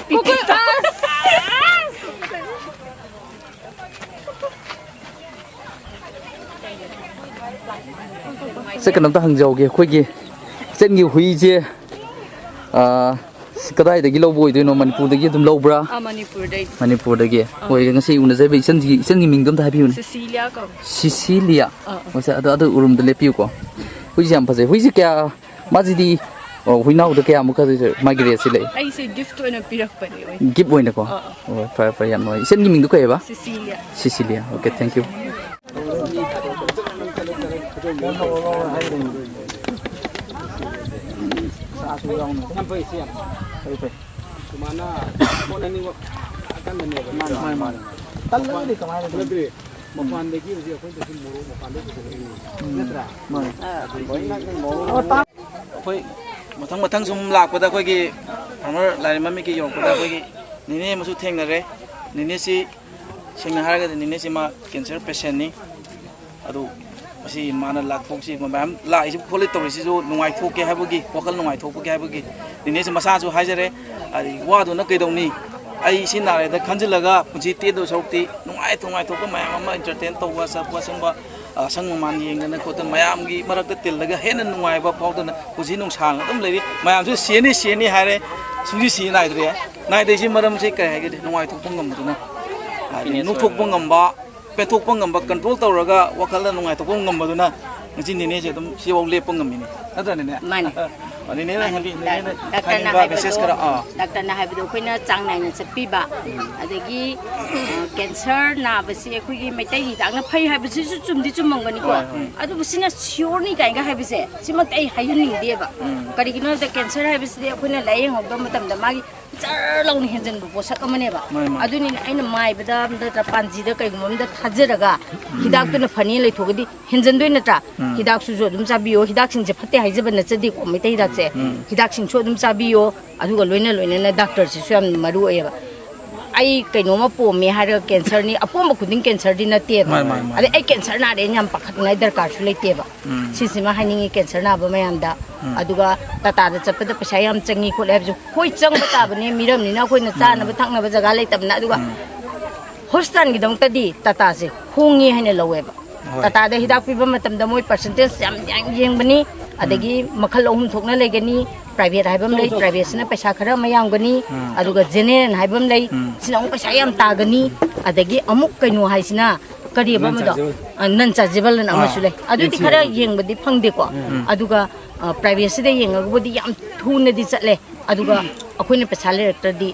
ꯀꯣꯀꯣ! ꯁꯦ, ꯀꯩꯅꯣꯝꯇ ꯍꯪꯖꯍꯧꯒꯦ꯫ ꯑꯩꯈꯣꯏꯒꯤ ꯏꯆꯟꯒꯤ ꯍꯨꯏꯁꯦ, ꯑ, ꯁꯤ ꯀꯗꯥꯏꯗꯒꯤ ꯂꯧꯕ ꯑꯣꯏꯗꯣꯏꯅꯣ? ꯃꯅꯤꯄꯨꯔꯗꯒꯤ ꯑꯗꯨꯝ ꯂꯧꯕ꯭ꯔꯥ? ꯑꯥ, ꯃꯅꯤꯄꯨꯔꯗꯩ꯫ ꯃꯅꯤꯄꯨꯔꯗꯒꯤ꯫ ꯑꯥ꯫ ꯍꯣꯏ, ꯉꯁꯤ ꯎꯅꯖꯕ ꯏꯆꯟꯁꯤꯒꯤ, ꯏꯆꯟꯒꯤ ꯃꯤꯡꯗꯣ ꯑꯝꯇ ꯍꯥꯏꯕꯤꯌꯨꯅꯦ꯫ ꯁꯤꯁꯤꯂꯤꯌꯥ ꯀꯧ꯫ ꯁꯤꯁꯤꯂꯤꯌꯥ? ꯑꯥ, ꯑꯥ꯫ ꯍꯣꯏ, ꯁꯦ, ꯑꯗꯣ, ꯑꯗꯣ ꯎꯔꯨꯝꯗ ꯂꯦꯞꯄꯤꯌꯨꯀꯣ꯫ ꯍꯨꯏꯁꯦ ꯌꯥꯝ ꯐꯖꯩ꯫ ꯍꯨꯏꯁꯦ ꯀꯌꯥ, ꯃꯥꯁꯤꯗꯤ, ꯑꯣ, ꯍꯨꯏꯅꯥꯎꯗ ꯀꯌꯥꯃꯨꯛꯀꯗꯤ ꯃꯥꯒꯤ rateꯁꯤ ꯂꯩ? ꯑꯩꯁꯦ gift ꯑꯣꯏꯅ ꯄꯤꯔꯛꯄꯅꯦ꯫ Gift ꯑꯣꯏꯅꯀꯣ? ꯑꯥ, ꯑꯥ꯫ ꯑꯣ, ꯐꯔꯦ, ꯐꯔꯦ, ꯌꯥꯝ ꯅꯨꯡꯉꯥꯏ꯫ ꯏꯆꯟꯒꯤ ꯃꯤꯡꯗꯣ ꯀꯩ ꯍꯥꯏꯕ? ꯁꯤꯁꯤꯂꯤꯌꯥ꯫ ꯁꯤꯁꯤꯂꯤꯌꯥ꯫ Okay, thank you꯫ ꯌꯥꯝ ꯐꯩ, ꯁꯤ ꯌꯥꯝ ꯐꯩ꯫ ꯐꯩ, ꯐꯩ꯫ ꯁꯨꯃꯥꯏꯅ ꯄꯣꯠ ꯑꯅꯤꯃꯛ ꯑꯀꯟꯕꯅꯦꯕ꯫ ꯃꯥꯅꯦ, ꯃꯥꯅꯦ, ꯃꯥꯅꯦ꯫ ꯀꯜꯂꯒꯗꯤ ꯀꯃꯥꯏꯅ ꯇꯧꯅꯤ? ꯅꯠꯇ꯭ꯔꯦ, ꯃꯄꯥꯟꯗꯒꯤ ꯍꯧꯖꯤꯛ ꯑꯩꯈꯣꯏꯗꯁꯨ ꯃꯣꯔꯣꯛ ꯃꯄꯥꯟꯗꯒꯤ ꯄꯨꯊꯣꯔꯛꯏꯅꯤ꯫ ꯎꯝ꯫ ꯅꯠꯇ꯭ꯔꯥ? ꯃꯥꯅꯦ꯫ ꯑꯗꯒꯤ ꯑꯩꯈꯣꯏ ꯃꯊꯪ ꯃꯊꯪ ꯁꯨꯝ ꯂꯥꯛꯄꯗ ꯑꯩꯈꯣꯏꯒꯤ farmer ꯂꯥꯏꯔꯦꯝꯕꯝ ꯃꯤꯠꯀꯤ ꯌꯧꯔꯛꯄꯗ ꯑꯩꯈꯣꯏꯒꯤ ꯅꯦꯅꯦ ꯑꯃꯁꯨ ꯊꯦꯡꯅꯔꯦ꯫ ꯅꯦꯅꯦꯁꯤ ꯁꯦꯡꯅ ꯍꯥꯏꯔꯒꯗꯤ ꯅꯦꯅꯦꯁꯤ ꯃꯥ cancer patientꯅꯤ꯫ ꯑꯗꯨ ꯃꯁꯤ ꯃꯥꯅ ꯂꯥꯛꯊꯣꯛꯁꯤ, ꯃꯌꯥꯝ ꯂꯥꯛꯏꯁꯤ ꯈꯣꯠꯂꯤ ꯇꯧꯔꯤꯁꯤꯁꯨ ꯅꯨꯡꯉꯥꯏꯊꯣꯛꯀꯦ ꯍꯥꯏꯕꯒꯤ, ꯋꯥꯈꯜ ꯅꯨꯡꯉꯥꯏꯊꯣꯛꯄꯒꯤ ꯍꯥꯏꯕꯒꯤ꯫ ꯅꯦꯅꯦꯁꯤ ꯃꯁꯥꯁꯨ ꯍꯥꯏꯖꯔꯦ, ꯑꯗꯒꯤ ꯋꯥꯗꯨꯅ ꯀꯩꯗꯧꯅꯤ? ꯑꯩ ꯁꯤ ꯅꯥꯔꯦꯗ ꯈꯟꯖꯤꯜꯂꯒ ꯄꯨꯟꯁꯤ ꯇꯦꯟꯗꯧ ꯁꯔꯨꯛꯇꯤ ꯅꯨꯡꯉꯥꯏ ꯅꯨꯡꯉꯥꯏꯊꯣꯛꯄ ꯃꯌꯥꯝ ꯑꯃ entertain ꯇꯧꯕ, ꯆꯠꯄ ꯆꯪꯕ, ꯑ, ꯑꯁꯪ ꯑꯃꯥꯟ ꯌꯦꯡꯗꯅ ꯈꯣꯠꯇꯅ ꯃꯌꯥꯝꯒꯤ ꯃꯔꯛꯇ ꯇꯤꯜꯂꯒ ꯍꯦꯟꯅ ꯅꯨꯡꯉꯥꯏꯕ ꯐꯥꯎꯗꯅ ꯄꯨꯟꯁꯤ ꯅꯨꯡꯁꯥꯡꯅ ꯑꯗꯨꯝ ꯂꯩꯔꯤ꯫ ꯃꯌꯥꯝꯁꯨ ꯁꯤꯅꯤ ꯁꯤꯅꯤ ꯍꯥꯏꯔꯦ, ꯁꯨꯡꯁꯤ ꯁꯤ ꯅꯥꯏꯗ꯭ꯔꯦ꯫ ꯅꯥꯏꯗ꯭ꯔꯤꯁꯤ ꯃꯔꯝꯁꯤ ꯀꯔꯤ ꯍꯥꯏꯒꯗꯤ ꯅꯨꯡꯉꯥꯏꯊꯣꯛꯄ ꯉꯝꯕꯗꯨꯅ, ꯍꯥꯏꯗꯤ ꯅꯣꯛꯊꯣꯛꯄ ꯉꯝꯕ, ꯄꯦꯟꯊꯣꯛꯄ ꯉꯝꯕ, control ꯇꯧꯔꯒ ꯋꯥꯈꯜꯗ ꯅꯨꯡꯉꯥꯏꯊꯣꯛꯄ ꯉꯝꯕꯗꯨꯅ ꯉꯁꯤ ꯅꯦꯅꯦꯁꯦ ꯑꯗꯨꯝ ꯁꯤꯐꯥꯎ ꯂꯦꯞꯄ ꯉꯝꯃꯤꯅꯦ, ꯅꯠꯇ꯭ꯔꯥ ꯅꯦꯅꯦ? ꯃꯥꯅꯦ꯫ ꯑꯣ, ꯅꯦꯅꯦꯅ ꯃꯥꯅꯦ꯫ ꯍꯥꯏꯕꯤ-, ꯗꯥ-, ꯅꯦꯅꯦꯅ ꯗꯥꯛꯇꯔꯅ ꯍꯥꯏꯅꯤꯡꯕ ꯍꯥꯏꯕꯗꯣ, ꯃꯦꯁꯦꯖ ꯈꯔ, ꯑꯥ꯫ ꯗꯥꯛꯇꯔꯅ ꯍꯥꯏꯕꯗꯣ ꯑꯩꯈꯣꯏꯅ ꯆꯥꯡ ꯅꯥꯏꯅ ꯆꯠꯄꯤꯕ, ꯎꯝ꯫ ꯑꯗꯒꯤ, ꯑ, ꯀꯦꯟꯁꯔ ꯅꯥꯕꯁꯤ ꯑꯩꯈꯣꯏꯒꯤ ꯃꯩꯇꯩ ꯍꯤꯗꯥꯛꯅ ꯐꯩ ꯍꯥꯏꯕꯁꯤꯁꯨ ꯆꯨꯝꯗꯤ ꯆꯨꯝꯃꯝꯒꯅꯤꯀꯣ꯫ ꯍꯣꯏ, ꯍꯣꯏ꯫ ꯑꯗꯨꯕꯨ ꯁꯤꯅ ꯁꯤꯌꯣꯔꯅꯤ ꯀꯥꯏꯅꯒ ꯍꯥꯏꯕꯁꯦ, ꯁꯤꯃꯛꯇꯤ ꯑꯩ ꯍꯥꯏꯍꯟꯅꯤꯡꯗꯦꯕ꯫ ꯎꯝ꯫ ꯀꯔꯤꯒꯤꯅꯣ ꯍꯥꯏꯕꯗ ꯀꯦꯟꯁꯔ ꯍꯥꯏꯕꯁꯤꯗꯤ ꯑꯩꯈꯣꯏꯅ ꯂꯥꯏꯌꯦꯡꯍꯧꯗꯕ ꯃꯇꯝꯗ ꯃꯥꯒꯤ ꯖꯔ ꯂꯥꯎꯅ ꯍꯦꯟꯖꯟꯕ ꯄꯣꯠꯁꯛ ꯑꯃꯅꯦꯕ꯫ ꯃꯥꯅꯤ, ꯃꯥꯅꯤ꯫ ꯑꯗꯨꯅꯤꯅ ꯑꯩꯅ ꯃꯥꯏꯕꯗ ꯅꯠꯇ꯭ꯔ ꯄꯥꯟꯖꯤꯗ ꯀꯩꯒꯨꯝꯕ ꯑꯃꯗ ꯊꯥꯖꯔꯒ ꯎꯝ꯫ ꯍꯤꯗꯥꯛꯇꯨꯅ ꯐꯅꯤ ꯂꯩꯊꯣꯛꯑꯗꯤ ꯍꯦꯟꯖꯟꯗꯣꯏ ꯅꯠꯇ꯭ꯔꯥ? ꯎꯝ꯫ ꯍꯤꯗꯥꯛꯁꯤꯁꯨ ꯑꯗꯨꯝ ꯆꯥꯕꯤꯌꯣ꯫ ꯍꯤꯗꯥꯛꯁꯤꯡꯁꯦ ꯐꯠꯇꯦ ꯍꯥꯏꯖꯕ ꯅꯠꯆꯗꯦꯀꯣ, ꯃꯩꯇꯩ ꯍꯤꯗꯥꯛꯁꯦ꯫ ꯎꯝ꯫ ꯍꯤꯗꯥꯛꯁꯤꯡꯁꯨ ꯑꯗꯨꯝ ꯆꯥꯕꯤꯌꯣ꯫ ꯑꯗꯨꯒ ꯂꯣꯏꯅ ꯂꯣꯏꯅꯅ ꯗꯥꯛꯇꯔꯁꯤꯁꯨ ꯌꯥꯝ ꯃꯔꯨ ꯑꯣꯏꯌꯦꯕ꯫ ꯑꯩ ꯀꯩꯅꯣꯝꯃ ꯄꯣꯝꯃꯦ ꯍꯥꯏꯔꯒ ꯀꯦꯟꯁꯔꯅꯤ, ꯑꯄꯣꯝꯕ ꯈꯨꯗꯤꯡ ꯀꯦꯟꯁꯔꯗꯤ ꯅꯠꯇꯦꯕ꯫ ꯃꯥꯅꯤ, ꯃꯥꯅꯤ, ꯃꯥꯅꯤ꯫ ꯑꯗꯩ ꯑꯩ ꯀꯦꯟꯁꯔ ꯅꯥꯔꯦꯅ ꯌꯥꯝ ꯄꯥꯈꯠꯅꯤꯡꯉꯥꯏ ꯗꯔꯀꯥꯔꯁꯨ ꯂꯩꯇꯦꯕ꯫ ꯎꯝ꯫ ꯁꯤꯁꯤꯃ ꯍꯥꯏꯅꯤꯡꯉꯤ ꯀꯦꯟꯁꯔ ꯅꯥꯕ ꯃꯌꯥꯝꯗ꯫ ꯎꯝ꯫ ꯑꯗꯨꯒ ꯇꯥꯇꯥꯗ ꯆꯠꯄꯗ ꯄꯩꯁꯥ ꯌꯥꯝ ꯆꯪꯉꯤ ꯈꯣꯠꯂꯤ ꯍꯥꯏꯕꯁꯨ ꯍꯣꯏ ꯆꯪꯕ ꯇꯥꯕꯅꯦ, ꯃꯤꯔꯝꯅꯤꯅ ꯑꯩꯈꯣꯏꯅ ꯃꯥꯅꯤ, ꯆꯥꯅꯕ ꯃꯥꯅꯤ꯫ ꯊꯛꯅꯕ ꯖꯒꯥ ꯂꯩꯇꯕꯅꯤꯅ꯫ ꯑꯗꯨꯒ ꯎꯝ꯫ ꯍꯣꯁꯄꯤꯇꯥꯜꯒꯤꯗꯃꯛꯇꯗꯤ ꯇꯥꯇꯥꯁꯦ ꯍꯣꯡꯉꯤ ꯍꯥꯏꯅ ꯂꯧꯋꯦꯕ꯫ ꯍꯣꯏ꯫ ꯇꯥꯇꯥꯗ ꯍꯤꯗꯥꯛ ꯄꯤꯕ ꯃꯇꯝꯗ ꯃꯣꯏ ꯄꯥꯔꯁꯦꯟꯇꯦꯖ ꯌꯥꯝ, ꯌꯥꯝ ꯌꯦꯡꯕꯅꯤ꯫ ꯎꯝ꯫ ꯑꯗꯒꯤ ꯃꯈꯜ ꯑꯍꯨꯝ ꯊꯣꯛꯅ ꯂꯩꯒꯅꯤ꯫ ꯄ꯭ꯔꯥꯏꯚꯦꯠ ꯍꯥꯏꯕ ꯑꯃ ꯂꯩ, ꯄ꯭ꯔꯥꯏꯚꯦꯠꯁꯤꯅ ꯄꯩꯁꯥ ꯈꯔ ꯑꯃ ꯌꯥꯝꯒꯅꯤ꯫ ꯎꯝ꯫ ꯑꯗꯨꯒ ꯖꯦꯅꯦꯔꯦꯜ ꯍꯥꯏꯕ ꯑꯃ ꯂꯩ, ꯎꯝ꯫ ꯁꯤꯅ ꯑꯃꯨꯛ ꯄꯩꯁꯥ ꯌꯥꯝ ꯇꯥꯒꯅꯤ꯫ ꯑꯗꯒꯤ ꯑꯃꯨꯛ ꯀꯩꯅꯣ ꯍꯥꯏꯁꯤꯅ ꯀꯔꯤꯕ ꯑꯃꯗꯣ? ꯅꯟ ꯆꯥꯔꯖꯦꯕꯜ ꯑꯅ ꯑꯥ, ꯑꯃꯁꯨ ꯂꯩ꯫ ꯑꯗꯨꯗꯤ ꯈꯔ ꯌꯦꯡꯕꯗꯤ ꯐꯪꯗꯦꯀꯣ꯫ ꯎꯝ꯫ ꯑꯗꯨꯒ, ꯑ, ꯄ꯭ꯔꯥꯏꯚꯦꯠꯁꯤꯗ ꯌꯦꯡꯉꯒꯕꯨꯗꯤ ꯌꯥꯝ ꯊꯨꯅꯗꯤ ꯆꯠꯂꯦ꯫ ꯑꯗꯨꯒ ꯑꯩꯈꯣꯏꯅ ꯄꯩꯁꯥ ꯂꯩꯔꯛꯇ꯭ꯔꯗꯤ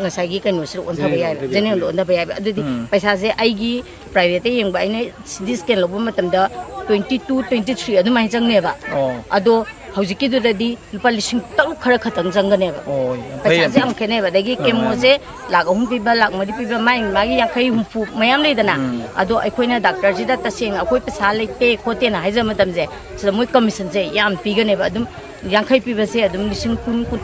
ꯉꯁꯥꯏꯒꯤ ꯀꯩꯅꯣꯁꯤꯗ ꯑꯣꯟꯊꯕ ꯌꯥꯏꯕ, ꯖꯦꯅꯦꯔꯦꯜꯗ ꯑꯣꯟꯊꯕ ꯌꯥꯏꯕ꯫ ꯑꯗꯨꯗꯤ ꯎꯝ꯫ ꯄꯩꯁꯥꯁꯦ ꯑꯩꯒꯤ ꯄ꯭ꯔꯥꯏꯚꯦꯠꯇ ꯌꯦꯡꯕ, ꯑꯩꯅ ꯁꯤ ꯇꯤ ꯁ꯭ꯀꯦꯟ ꯂꯧꯕ ꯃꯇꯝꯗ ꯇ꯭ꯋꯦꯟꯇꯤ ꯇꯨ, ꯇ꯭ꯋꯦꯟꯇꯤ ꯊ꯭ꯔꯤ ꯑꯗꯨꯃꯥꯏꯅ ꯆꯪꯅꯦꯕ꯫ ꯑꯣ꯫ ꯑꯗꯣ ꯍꯧꯖꯤꯛꯀꯤꯗꯨꯗꯗꯤ ꯂꯨꯄꯥ ꯂꯤꯁꯤꯡ ꯇꯔꯨꯛ ꯈꯔ ꯈꯛꯇꯪ ꯆꯪꯒꯅꯦꯕ꯫ ꯑꯣ, ꯌꯥꯝ ꯐꯩ, ꯄꯩꯁꯥꯁꯦ ꯌꯥꯝ ꯌꯥꯝ ꯐꯩ꯫ ꯈꯦꯠꯅꯩꯕ꯫ ꯑꯗꯒꯤ ꯑꯥ, ꯀꯦꯃꯣꯁꯦ ꯂꯥꯛ ꯑꯍꯨꯝ ꯄꯤꯕ, ꯂꯥꯛ ꯃꯔꯤ ꯄꯤꯕ, ꯃꯥꯒꯤ, ꯃꯥꯒꯤ ꯌꯥꯡꯈꯩ, ꯍꯨꯝꯐꯨ ꯃꯌꯥꯝ ꯂꯩꯗꯅ꯫ ꯎꯝ꯫ ꯑꯗꯣ ꯑꯩꯈꯣꯏꯅ ꯗꯥꯛꯇꯔꯁꯤꯗ ꯇꯁꯦꯡꯅ ꯑꯩꯈꯣꯏ ꯄꯩꯁꯥ ꯂꯩꯇꯦ ꯈꯣꯠꯇꯦꯅ ꯍꯥꯏꯖꯕ ꯃꯇꯝꯁꯦ, ꯁꯤꯗ ꯃꯣꯏ ꯀꯃꯤꯁꯟꯁꯦ ꯌꯥꯝ ꯄꯤꯒꯅꯦꯕ꯫ ꯑꯗꯨꯝ ꯌꯥꯡꯈꯩ ꯄꯤꯕꯁꯦ ꯑꯗꯨꯝ ꯂꯤꯁꯤꯡ ꯀꯨꯟ, ꯀꯨꯟ,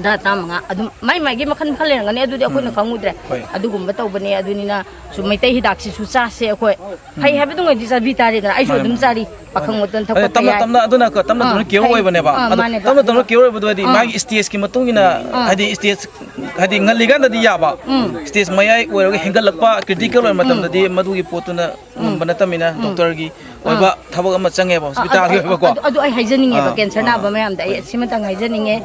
ꯇꯔꯥ, ꯇꯔꯥꯃꯉꯥ ꯑꯗꯨꯝ ꯃꯥꯏ ꯃꯥꯏꯒꯤ ꯃꯈꯜ ꯃꯈꯜ ꯂꯩꯔꯝꯒꯅꯤ꯫ ꯑꯗꯨꯗꯤ ꯑꯩꯈꯣꯏꯅ ꯎꯝ꯫ ꯈꯪꯉꯨꯗ꯭ꯔꯦ꯫ ꯍꯣꯏ꯫ ꯑꯗꯨꯒꯨꯝꯕ ꯇꯧꯕꯅꯦ꯫ ꯑꯗꯨꯅꯤꯅ ꯁꯨꯝ ꯃꯩꯇꯩ ꯍꯤꯗꯥꯛꯁꯤꯁꯨ ꯆꯥꯁꯦ ꯑꯩꯈꯣꯏ꯫ ꯐꯩ ꯎꯝ꯫ ꯍꯥꯏꯕꯗꯨꯉꯩꯗꯤ ꯆꯥꯕꯤ ꯇꯥꯔꯦꯗꯅ꯫ ꯑꯩꯁꯨ ꯃꯥꯅꯦ, ꯑꯗꯨꯝ ꯃꯥꯅꯦ꯫ ꯆꯥꯔꯤ꯫ ꯄꯥꯈꯪ ꯃꯇꯝ ꯑꯗꯨ ꯊꯛꯄ ꯇꯞꯅ ꯀꯌꯥ-, ꯇꯞꯅ ꯑꯗꯨꯅ ꯀ-, ꯇꯞꯅ ꯑꯥ, ꯇꯞꯅ ꯀ꯭ꯌꯣꯔ ꯐꯩ꯫ ꯑꯣꯏꯕꯅꯦꯕ꯫ ꯑꯥ, ꯑꯗꯣ ꯃꯥꯅꯦꯕ꯫ ꯇꯞꯅ ꯇꯞꯅ ꯑꯗꯣ ꯀ꯭ꯌꯣꯔ ꯑꯣꯏꯕꯗꯣ ꯍꯥꯏꯗꯤ ꯑꯥ꯫ ꯃꯥꯒꯤ ꯁ꯭ꯇꯦꯖꯀꯤ ꯃꯇꯨꯡ ꯏꯟꯅ ꯑꯥ꯫ ꯍꯥꯏꯗꯤ ꯁ꯭ꯇꯦꯖ ꯍꯥꯏꯗꯤ ꯉꯜꯂꯤꯀꯥꯟꯗꯗꯤ ꯌꯥꯕ꯫ ꯎꯝ꯫ ꯁ꯭ꯇꯦꯖ ꯃꯌꯥꯏ ꯑꯣꯏꯔꯒ ꯍꯦꯟꯒꯠꯂꯛꯄ ꯀ꯭ꯔꯤꯇꯤꯀꯦꯜ ꯑꯣꯏꯕ ꯎꯝ꯫ ꯃꯇꯝꯗꯗꯤ ꯃꯗꯨꯒꯤ ꯄꯣꯠꯇꯨꯅ ꯎꯝ꯫ ꯉꯝꯕ ꯅꯠꯇꯕꯅꯤꯅ ꯎꯝ꯫ ꯗꯣꯛꯇꯔꯒꯤ ꯑꯥ꯫ ꯑꯣꯏꯕ ꯊꯕꯛ ꯑꯃ ꯆꯪꯉꯦꯕ, ꯑꯥ, ꯍꯣꯁꯄꯤꯇꯥꯜꯒꯤ ꯑꯗꯨ, ꯑꯣꯏꯕꯀꯣ꯫ ꯑꯗꯨ, ꯑꯗꯨ ꯑꯩ ꯍꯥꯏꯖꯅꯤꯡꯉꯦꯕ, ꯑꯥ, ꯀꯦꯟꯁꯔ ꯑꯥ꯫ ꯅꯥꯕ ꯃꯌꯥꯝꯗ ꯑꯩ ꯍꯣꯏ꯫ ꯁꯤꯃꯇꯪ ꯍꯥꯏꯖꯅꯤꯡꯉꯦ꯫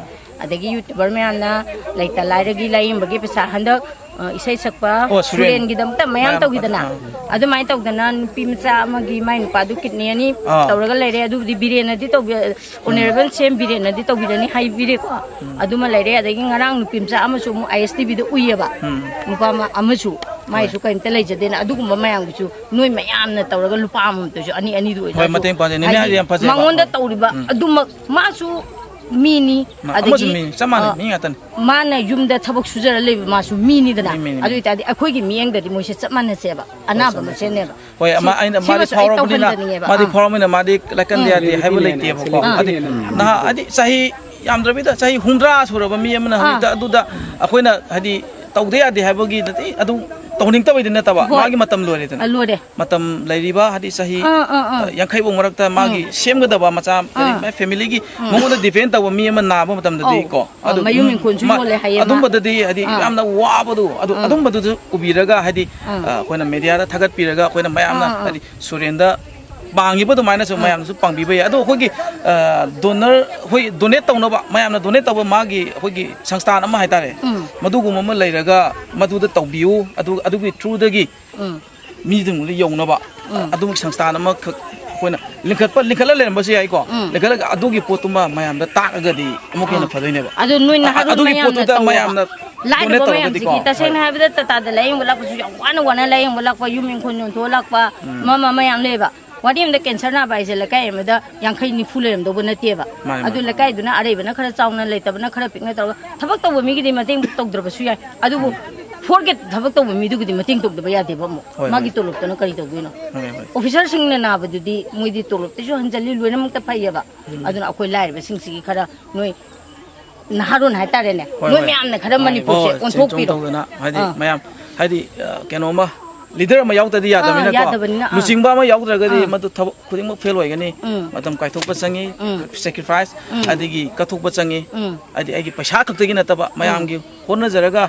ꯑꯗꯒꯤ ꯌꯨꯇ꯭ꯌꯨꯕꯔ ꯃꯌꯥꯝꯅ ꯂꯩꯇ ꯂꯥꯏꯔꯒꯤ ꯂꯥꯏꯌꯦꯡꯕꯒꯤ ꯄꯩꯁꯥ ꯍꯟꯗꯛ ꯑ, ꯏꯁꯩ ꯁꯛꯄ ꯑꯣ, ꯁꯨꯔꯦꯟ꯫ ꯁꯨꯔꯦꯟꯒꯤꯗꯃꯛꯇ ꯃꯌꯥꯝ ꯃꯌꯥꯝ ꯇꯧꯈꯤꯗꯅ꯫ ꯑꯥ꯫ ꯑꯗꯨꯃꯥꯏꯅ ꯇꯧꯗꯅ ꯅꯨꯄꯤ ꯃꯆꯥ ꯑꯃꯒꯤ ꯃꯥꯏ ꯅꯨꯄꯥꯗꯨ ꯀꯤꯗꯅꯤ ꯑꯅꯤ ꯑꯥ꯫ ꯇꯧꯔꯒ ꯂꯩꯔꯦ꯫ ꯑꯗꯨꯕꯨꯗꯤ ꯕꯤꯔꯦꯟꯅꯗꯤ ꯇꯧꯕꯤ-, ꯑꯣꯅꯔꯦꯕꯜ ꯁꯤ ꯑꯦꯝ ꯕꯤꯔꯦꯟꯅꯗꯤ ꯇꯧꯕꯤꯔꯅꯤ ꯍꯥꯏꯕꯤꯔꯦꯀꯣ꯫ ꯎꯝ꯫ ꯑꯗꯨꯃ ꯂꯩꯔꯦ꯫ ꯑꯗꯒꯤ ꯉꯔꯥꯡ ꯅꯨꯄꯤ ꯃꯆꯥ ꯑꯃꯁꯨ ꯑꯃꯨꯛ ꯑꯥꯏ ꯑꯦꯁ ꯇꯤ ꯚꯤꯗ ꯎꯏꯌꯦꯕ꯫ ꯎꯝ꯫ ꯅꯨꯄꯥ ꯑꯃ, ꯑꯃꯁꯨ ꯃꯥꯏꯁꯨ ꯍꯣꯏ꯫ ꯀꯔꯤꯝꯇ ꯂꯩꯖꯗꯦꯅ꯫ ꯑꯗꯨꯒꯨꯝꯕ ꯃꯌꯥꯝꯒꯤꯁꯨ ꯅꯣꯏ ꯃꯌꯥꯝꯅ ꯇꯧꯔꯒ ꯂꯨꯄꯥ ꯑꯃꯃꯝꯇꯁꯨ ꯑꯅꯤ ꯑꯅꯤꯗꯨ ꯍꯣꯏ, ꯑꯣꯏꯇꯥꯔꯁꯨ ꯃꯇꯦꯡ ꯄꯥꯡꯖꯩ꯫ ꯅꯦꯅꯦ ꯍꯥꯏꯗꯤ ꯍꯥꯏꯗꯤ ꯌꯥꯝ ꯐꯖꯩꯕ꯫ ꯃꯉꯣꯟꯗ ꯎꯝ꯫ ꯇꯧꯔꯤꯕ ꯎꯝ꯫ ꯑꯗꯨꯃꯛ ꯃꯥꯁꯨ ꯃꯤꯅꯤ꯫ ꯃꯥ-, ꯑꯗꯒꯤ, ꯑꯃꯁꯨ ꯃꯤꯅꯤ꯫ ꯆꯞ ꯃꯥꯟꯅꯩ꯫ ꯑ, ꯃꯤ ꯉꯥꯛꯇꯅꯤ꯫ ꯃꯥꯅ ꯌꯨꯝꯗ ꯊꯕꯛ ꯁꯨꯖꯔ ꯂꯩꯕ ꯃꯥꯁꯨ ꯃꯤꯅꯤꯗꯅ꯫ ꯃꯤ, ꯃꯤꯅꯤ, ꯑꯗꯨ ꯃꯤꯅꯤ꯫ ꯑꯣꯏꯇꯥꯔꯗꯤ ꯑꯩꯈꯣꯏꯒꯤ ꯃꯤꯠꯌꯦꯡꯗꯗꯤ ꯃꯣꯏꯁꯦ ꯆꯞ ꯃꯥꯟꯅꯁꯦꯕ꯫ ꯑꯅꯥꯕ ꯃꯁꯦꯟꯅꯦꯕ꯫ ꯍꯣꯏ, ꯁꯤ-, ꯑꯃ ꯑꯩꯅ, ꯃꯥꯗꯤ ꯁꯤꯃꯁꯨ ꯑꯩ ꯐꯥꯎꯔꯕꯅꯤꯅ, ꯇꯧꯍꯟꯖꯅꯤꯡꯉꯦꯕ꯫ ꯃꯥꯗꯤ ꯑꯥ꯫ ꯐꯥꯎꯔꯕꯅꯤꯅ ꯃꯥꯗꯤ ꯂꯥꯏꯀꯟꯗ ꯎꯝ꯫ ꯌꯥꯗꯦ ꯍꯥꯏꯕ ꯂꯩꯇꯦꯕꯀꯣ꯫ ꯑꯥ꯫ ꯍꯥꯏꯗꯤ ꯅꯍꯥ, ꯍꯥꯏꯗꯤ ꯆꯍꯤ ꯌꯥꯝꯗ꯭ꯔꯕꯤꯗ ꯆꯍꯤ ꯍꯨꯝꯗ꯭ꯔꯥ ꯁꯨꯔꯕ ꯃꯤ ꯑꯃꯅ ꯑꯥ꯫ ꯍꯧꯖꯤꯛꯇ ꯑꯗꯨꯗ ꯑꯩꯈꯣꯏꯅ ꯍꯥꯏꯗꯤ ꯇꯧꯗ ꯌꯥꯗꯦ ꯍꯥꯏꯕꯒꯤ ꯅꯠꯇꯦ, ꯑꯗꯨ ꯇꯧꯍꯟꯅꯤꯡꯗꯕꯩꯗꯤ ꯅꯠꯇꯕ, ꯍꯣꯏ꯫ ꯃꯥꯒꯤ ꯃꯇꯝ ꯂꯣꯏꯔꯦꯗꯅ꯫ ꯑ, ꯂꯣꯏꯔꯦ꯫ ꯃꯇꯝ ꯂꯩꯔꯤꯕ ꯍꯥꯏꯗꯤ ꯆꯍꯤ, ꯑꯥ, ꯑꯥ, ꯑꯥ꯫ ꯑ, ꯌꯥꯡꯈꯩ ꯐꯥꯎ ꯃꯔꯛꯇ ꯃꯥꯒꯤ ꯎꯝ꯫ ꯁꯦꯝꯒꯗꯕ ꯃꯆꯥ, ꯀꯔꯤ, ꯑꯥ꯫ ꯃꯥꯏ ꯐꯦꯃꯤꯂꯤꯒꯤ ꯎꯝ꯫ ꯃꯉꯣꯟꯗ ꯗꯤꯄꯦꯟ ꯇꯧꯕ ꯃꯤ ꯑꯃ ꯅꯥꯕ ꯃꯇꯝꯗꯗꯤ ꯑꯧ꯫ ꯀꯣ, ꯑ, ꯑꯗꯨ ꯃꯌꯨꯝ ꯎꯝ, ꯏꯪꯈꯣꯜꯁꯨ ꯃ-, ꯌꯣꯜꯂꯦ ꯍꯥꯏꯌꯦ ꯃꯥ꯫ ꯑꯗꯨꯝꯕꯗꯗꯤ ꯍꯥꯏꯗꯤ ꯑꯥ꯫ ꯌꯥꯝꯅ ꯋꯥꯕꯗꯣ, ꯑꯗꯨ, ꯑꯥ꯫ ꯑꯗꯨꯝꯕꯗꯨꯁꯨ ꯎꯕꯤꯔꯒ ꯍꯥꯏꯗꯤ, ꯑꯥ꯫ ꯑ, ꯑꯩꯈꯣꯏꯅ ꯃꯦꯗꯤꯌꯥꯗ ꯊꯥꯒꯠꯄꯤꯔꯒ ꯑꯩꯈꯣꯏꯅ ꯃꯌꯥꯝꯅ ꯑꯥ, ꯑꯥ꯫ ꯍꯥꯏꯗꯤ ꯁꯨꯔꯦꯟꯗ ꯄꯥꯡꯉꯤꯕ ꯑꯗꯨꯃꯥꯏꯅꯁꯨ ꯑꯥ꯫ ꯃꯌꯥꯝꯅꯁꯨ ꯄꯥꯡꯕꯤꯕ ꯌꯥꯏ꯫ ꯑꯗꯣ ꯑꯩꯈꯣꯏꯒꯤ, ꯑ, ꯗꯣꯅꯔ, ꯑꯩꯈꯣꯏ ꯗꯣꯅꯦꯠ ꯇꯧꯅꯕ, ꯃꯌꯥꯝꯅ ꯗꯣꯅꯦꯠ ꯇꯧꯕ ꯃꯥꯒꯤ ꯑꯩꯈꯣꯏꯒꯤ ꯁꯪꯁꯊꯥꯟ ꯑꯃ ꯍꯥꯏꯇꯥꯔꯦ, ꯎꯝ꯫ ꯃꯗꯨꯒꯨꯝꯕ ꯑꯃ ꯂꯩꯔꯒ ꯃꯗꯨꯗ ꯇꯧꯕꯤꯌꯨ, ꯑꯗꯨ, ꯑꯗꯨꯒꯤ ꯊ꯭ꯔꯨꯗꯒꯤ ꯎꯝ꯫ ꯃꯤꯗꯨꯃꯗ ꯌꯧꯅꯕ ꯎꯝ꯫ ꯑꯗꯨꯒꯤ ꯁꯪꯁꯊꯥꯟ ꯑꯃꯈꯛ ꯑꯩꯈꯣꯏꯅ ꯂꯤꯡꯈꯠꯄ, ꯂꯤꯡꯈꯠꯂ ꯂꯩꯔꯝꯕꯁꯨ ꯌꯥꯏꯀꯣ꯫ ꯎꯝ꯫ ꯂꯤꯡꯈꯠꯂꯒ ꯑꯗꯨꯒꯤ ꯄꯣꯠꯇꯨꯃ ꯃꯌꯥꯝꯗ ꯇꯥꯛꯑꯒꯗꯤ ꯑꯃꯨꯛꯀ ꯍꯦꯟꯅ ꯑꯥ꯫ ꯐꯗꯣꯏꯅꯦꯕ꯫ ꯑꯗꯨ ꯅꯣꯏ ꯑ-, ꯅꯍꯥꯔꯣꯜ ꯑꯗꯨꯒꯤ ꯃꯌꯥꯝꯅ ꯄꯣꯠꯇꯨꯗ ꯇꯧꯑꯣꯕ꯫ ꯃꯌꯥꯝꯅ ꯂꯥꯏꯔꯕ ꯗꯣꯅꯦꯠ ꯃꯌꯥꯝꯁꯤꯒꯤ ꯇꯧꯔꯒꯗꯤꯀꯣ꯫ ꯇꯁꯦꯡꯅ ꯍꯣꯏ꯫ ꯍꯥꯏꯕꯗ ꯇꯥꯇꯥꯗ ꯂꯥꯏꯌꯦꯡꯕ ꯂꯥꯛꯄꯁꯨ ꯌꯥꯝ ꯋꯥꯅ ꯋꯥꯅ ꯂꯥꯏꯌꯦꯡꯕ ꯂꯥꯛꯄ, ꯌꯨꯝ ꯏꯪꯈꯣꯜ ꯌꯣꯟꯊꯣꯛꯑ ꯂꯥꯛꯄ, ꯎꯝ꯫ ꯃꯃ ꯃꯌꯥꯝ ꯂꯩꯌꯦꯕ꯫ ꯋꯥꯔꯤ ꯑꯃꯗ ꯀꯦꯟꯁꯔ ꯅꯥꯕ ꯍꯥꯏꯁꯦ ꯂꯩꯀꯥꯏ ꯑꯃꯗ ꯌꯥꯡꯈꯩ ꯅꯤꯐꯨ ꯂꯩꯔꯝꯗꯧꯕ ꯅꯠꯇꯦꯕ꯫ ꯃꯥꯅꯦ, ꯑꯗꯨ ꯃꯥꯅꯦ꯫ ꯂꯩꯀꯥꯏꯗꯨꯅ ꯑꯔꯩꯕꯅ ꯈꯔ ꯆꯥꯎꯅ, ꯂꯩꯇꯕꯅ ꯈꯔ ꯄꯤꯛꯅ ꯇꯧꯔꯒ ꯊꯕꯛ ꯇꯧꯕ ꯃꯤꯒꯤꯗꯤ ꯃꯇꯦꯡ ꯇꯧꯗ꯭ꯔꯕꯁꯨ ꯌꯥꯏ꯫ ꯑꯗꯨꯕꯨ ꯎꯝ꯫ ꯐꯣꯔ ꯒ꯭ꯔꯦꯗ ꯊꯕꯛ ꯇꯧꯕ ꯃꯤꯗꯨꯒꯤꯗꯤ ꯃꯇꯦꯡ ꯇꯧꯗꯕ ꯌꯥꯗꯦꯕ ꯑꯃꯨꯛ꯫ ꯍꯣꯏ, ꯃꯥꯒꯤ ꯍꯣꯏ꯫ ꯇꯣꯂꯣꯞꯇꯨꯅ ꯀꯔꯤ ꯇꯧꯗꯣꯏꯅꯣ? ꯍꯣꯏ, ꯍꯣꯏ꯫ ꯑꯣꯐꯤꯁꯥꯔꯁꯤꯡꯅ ꯅꯥꯕꯗꯨꯗꯤ ꯃꯣꯏꯗꯤ ꯇꯣꯂꯣꯞꯇꯁꯨ ꯍꯟꯖꯜꯂꯤ, ꯂꯣꯏꯅꯃꯛꯇ ꯐꯩꯌꯦꯕ꯫ ꯎꯝ꯫ ꯑꯗꯨꯅ ꯑꯩꯈꯣꯏ ꯂꯥꯏꯔꯕꯁꯤꯡꯁꯤꯒꯤ ꯈꯔ ꯅꯣꯏ ꯅꯍꯥꯔꯣꯟ ꯍꯥꯏꯇꯥꯔꯦꯅꯦ, ꯍꯣꯏ, ꯅꯣꯏ ꯍꯣꯏ꯫ ꯃꯌꯥꯝꯅ ꯈꯔ ꯃꯥꯅꯦ, ꯃꯅꯤꯄꯨꯔꯁꯦ ꯍꯣꯏ, ꯍꯣꯏ, ꯁꯦꯟ ꯆꯣꯡ ꯑꯣꯟꯊꯣꯛꯄꯤꯔꯣ꯫ ꯇꯧꯗꯅ, ꯍꯥꯏꯗꯤ ꯑꯥ꯫ ꯃꯌꯥꯝ, ꯍꯥꯏꯗꯤ, ꯑ, ꯀꯩꯅꯣꯝꯃ, ꯂꯤꯗꯔ ꯑꯃ ꯌꯥꯎꯗ꯭ꯔꯗꯤ ꯑꯥ, ꯌꯥꯗꯕꯅꯤꯅꯀꯣ꯫ ꯌꯥꯗꯕꯅꯤꯅ, ꯑꯥ꯫ ꯂꯨꯆꯤꯡꯕ ꯑꯃ ꯌꯥꯎꯗ꯭ꯔꯒꯗꯤ ꯑꯥ꯫ ꯃꯗꯨ ꯊꯕꯛ ꯈꯨꯗꯤꯡꯃꯛ ꯐꯦꯜ ꯑꯣꯏꯒꯅꯤ꯫ ꯎꯝ꯫ ꯃꯇꯝ ꯀꯥꯏꯊꯣꯛꯄ ꯆꯪꯉꯤ, ꯎꯝ꯫ ꯁꯦꯀ꯭ꯔꯤꯐꯥꯏꯁ, ꯎꯝ꯫ ꯑꯗꯒꯤ ꯀꯠꯊꯣꯛꯄ ꯆꯪꯉꯤ꯫ ꯎꯝ꯫ ꯍꯥꯏꯗꯤ ꯑꯩꯒꯤ ꯄꯩꯁꯥ ꯈꯛꯇꯒꯤ ꯅꯠꯇꯕ, ꯎꯝ꯫ ꯃꯌꯥꯝꯒꯤ ꯍꯣꯠꯅꯖꯔꯒ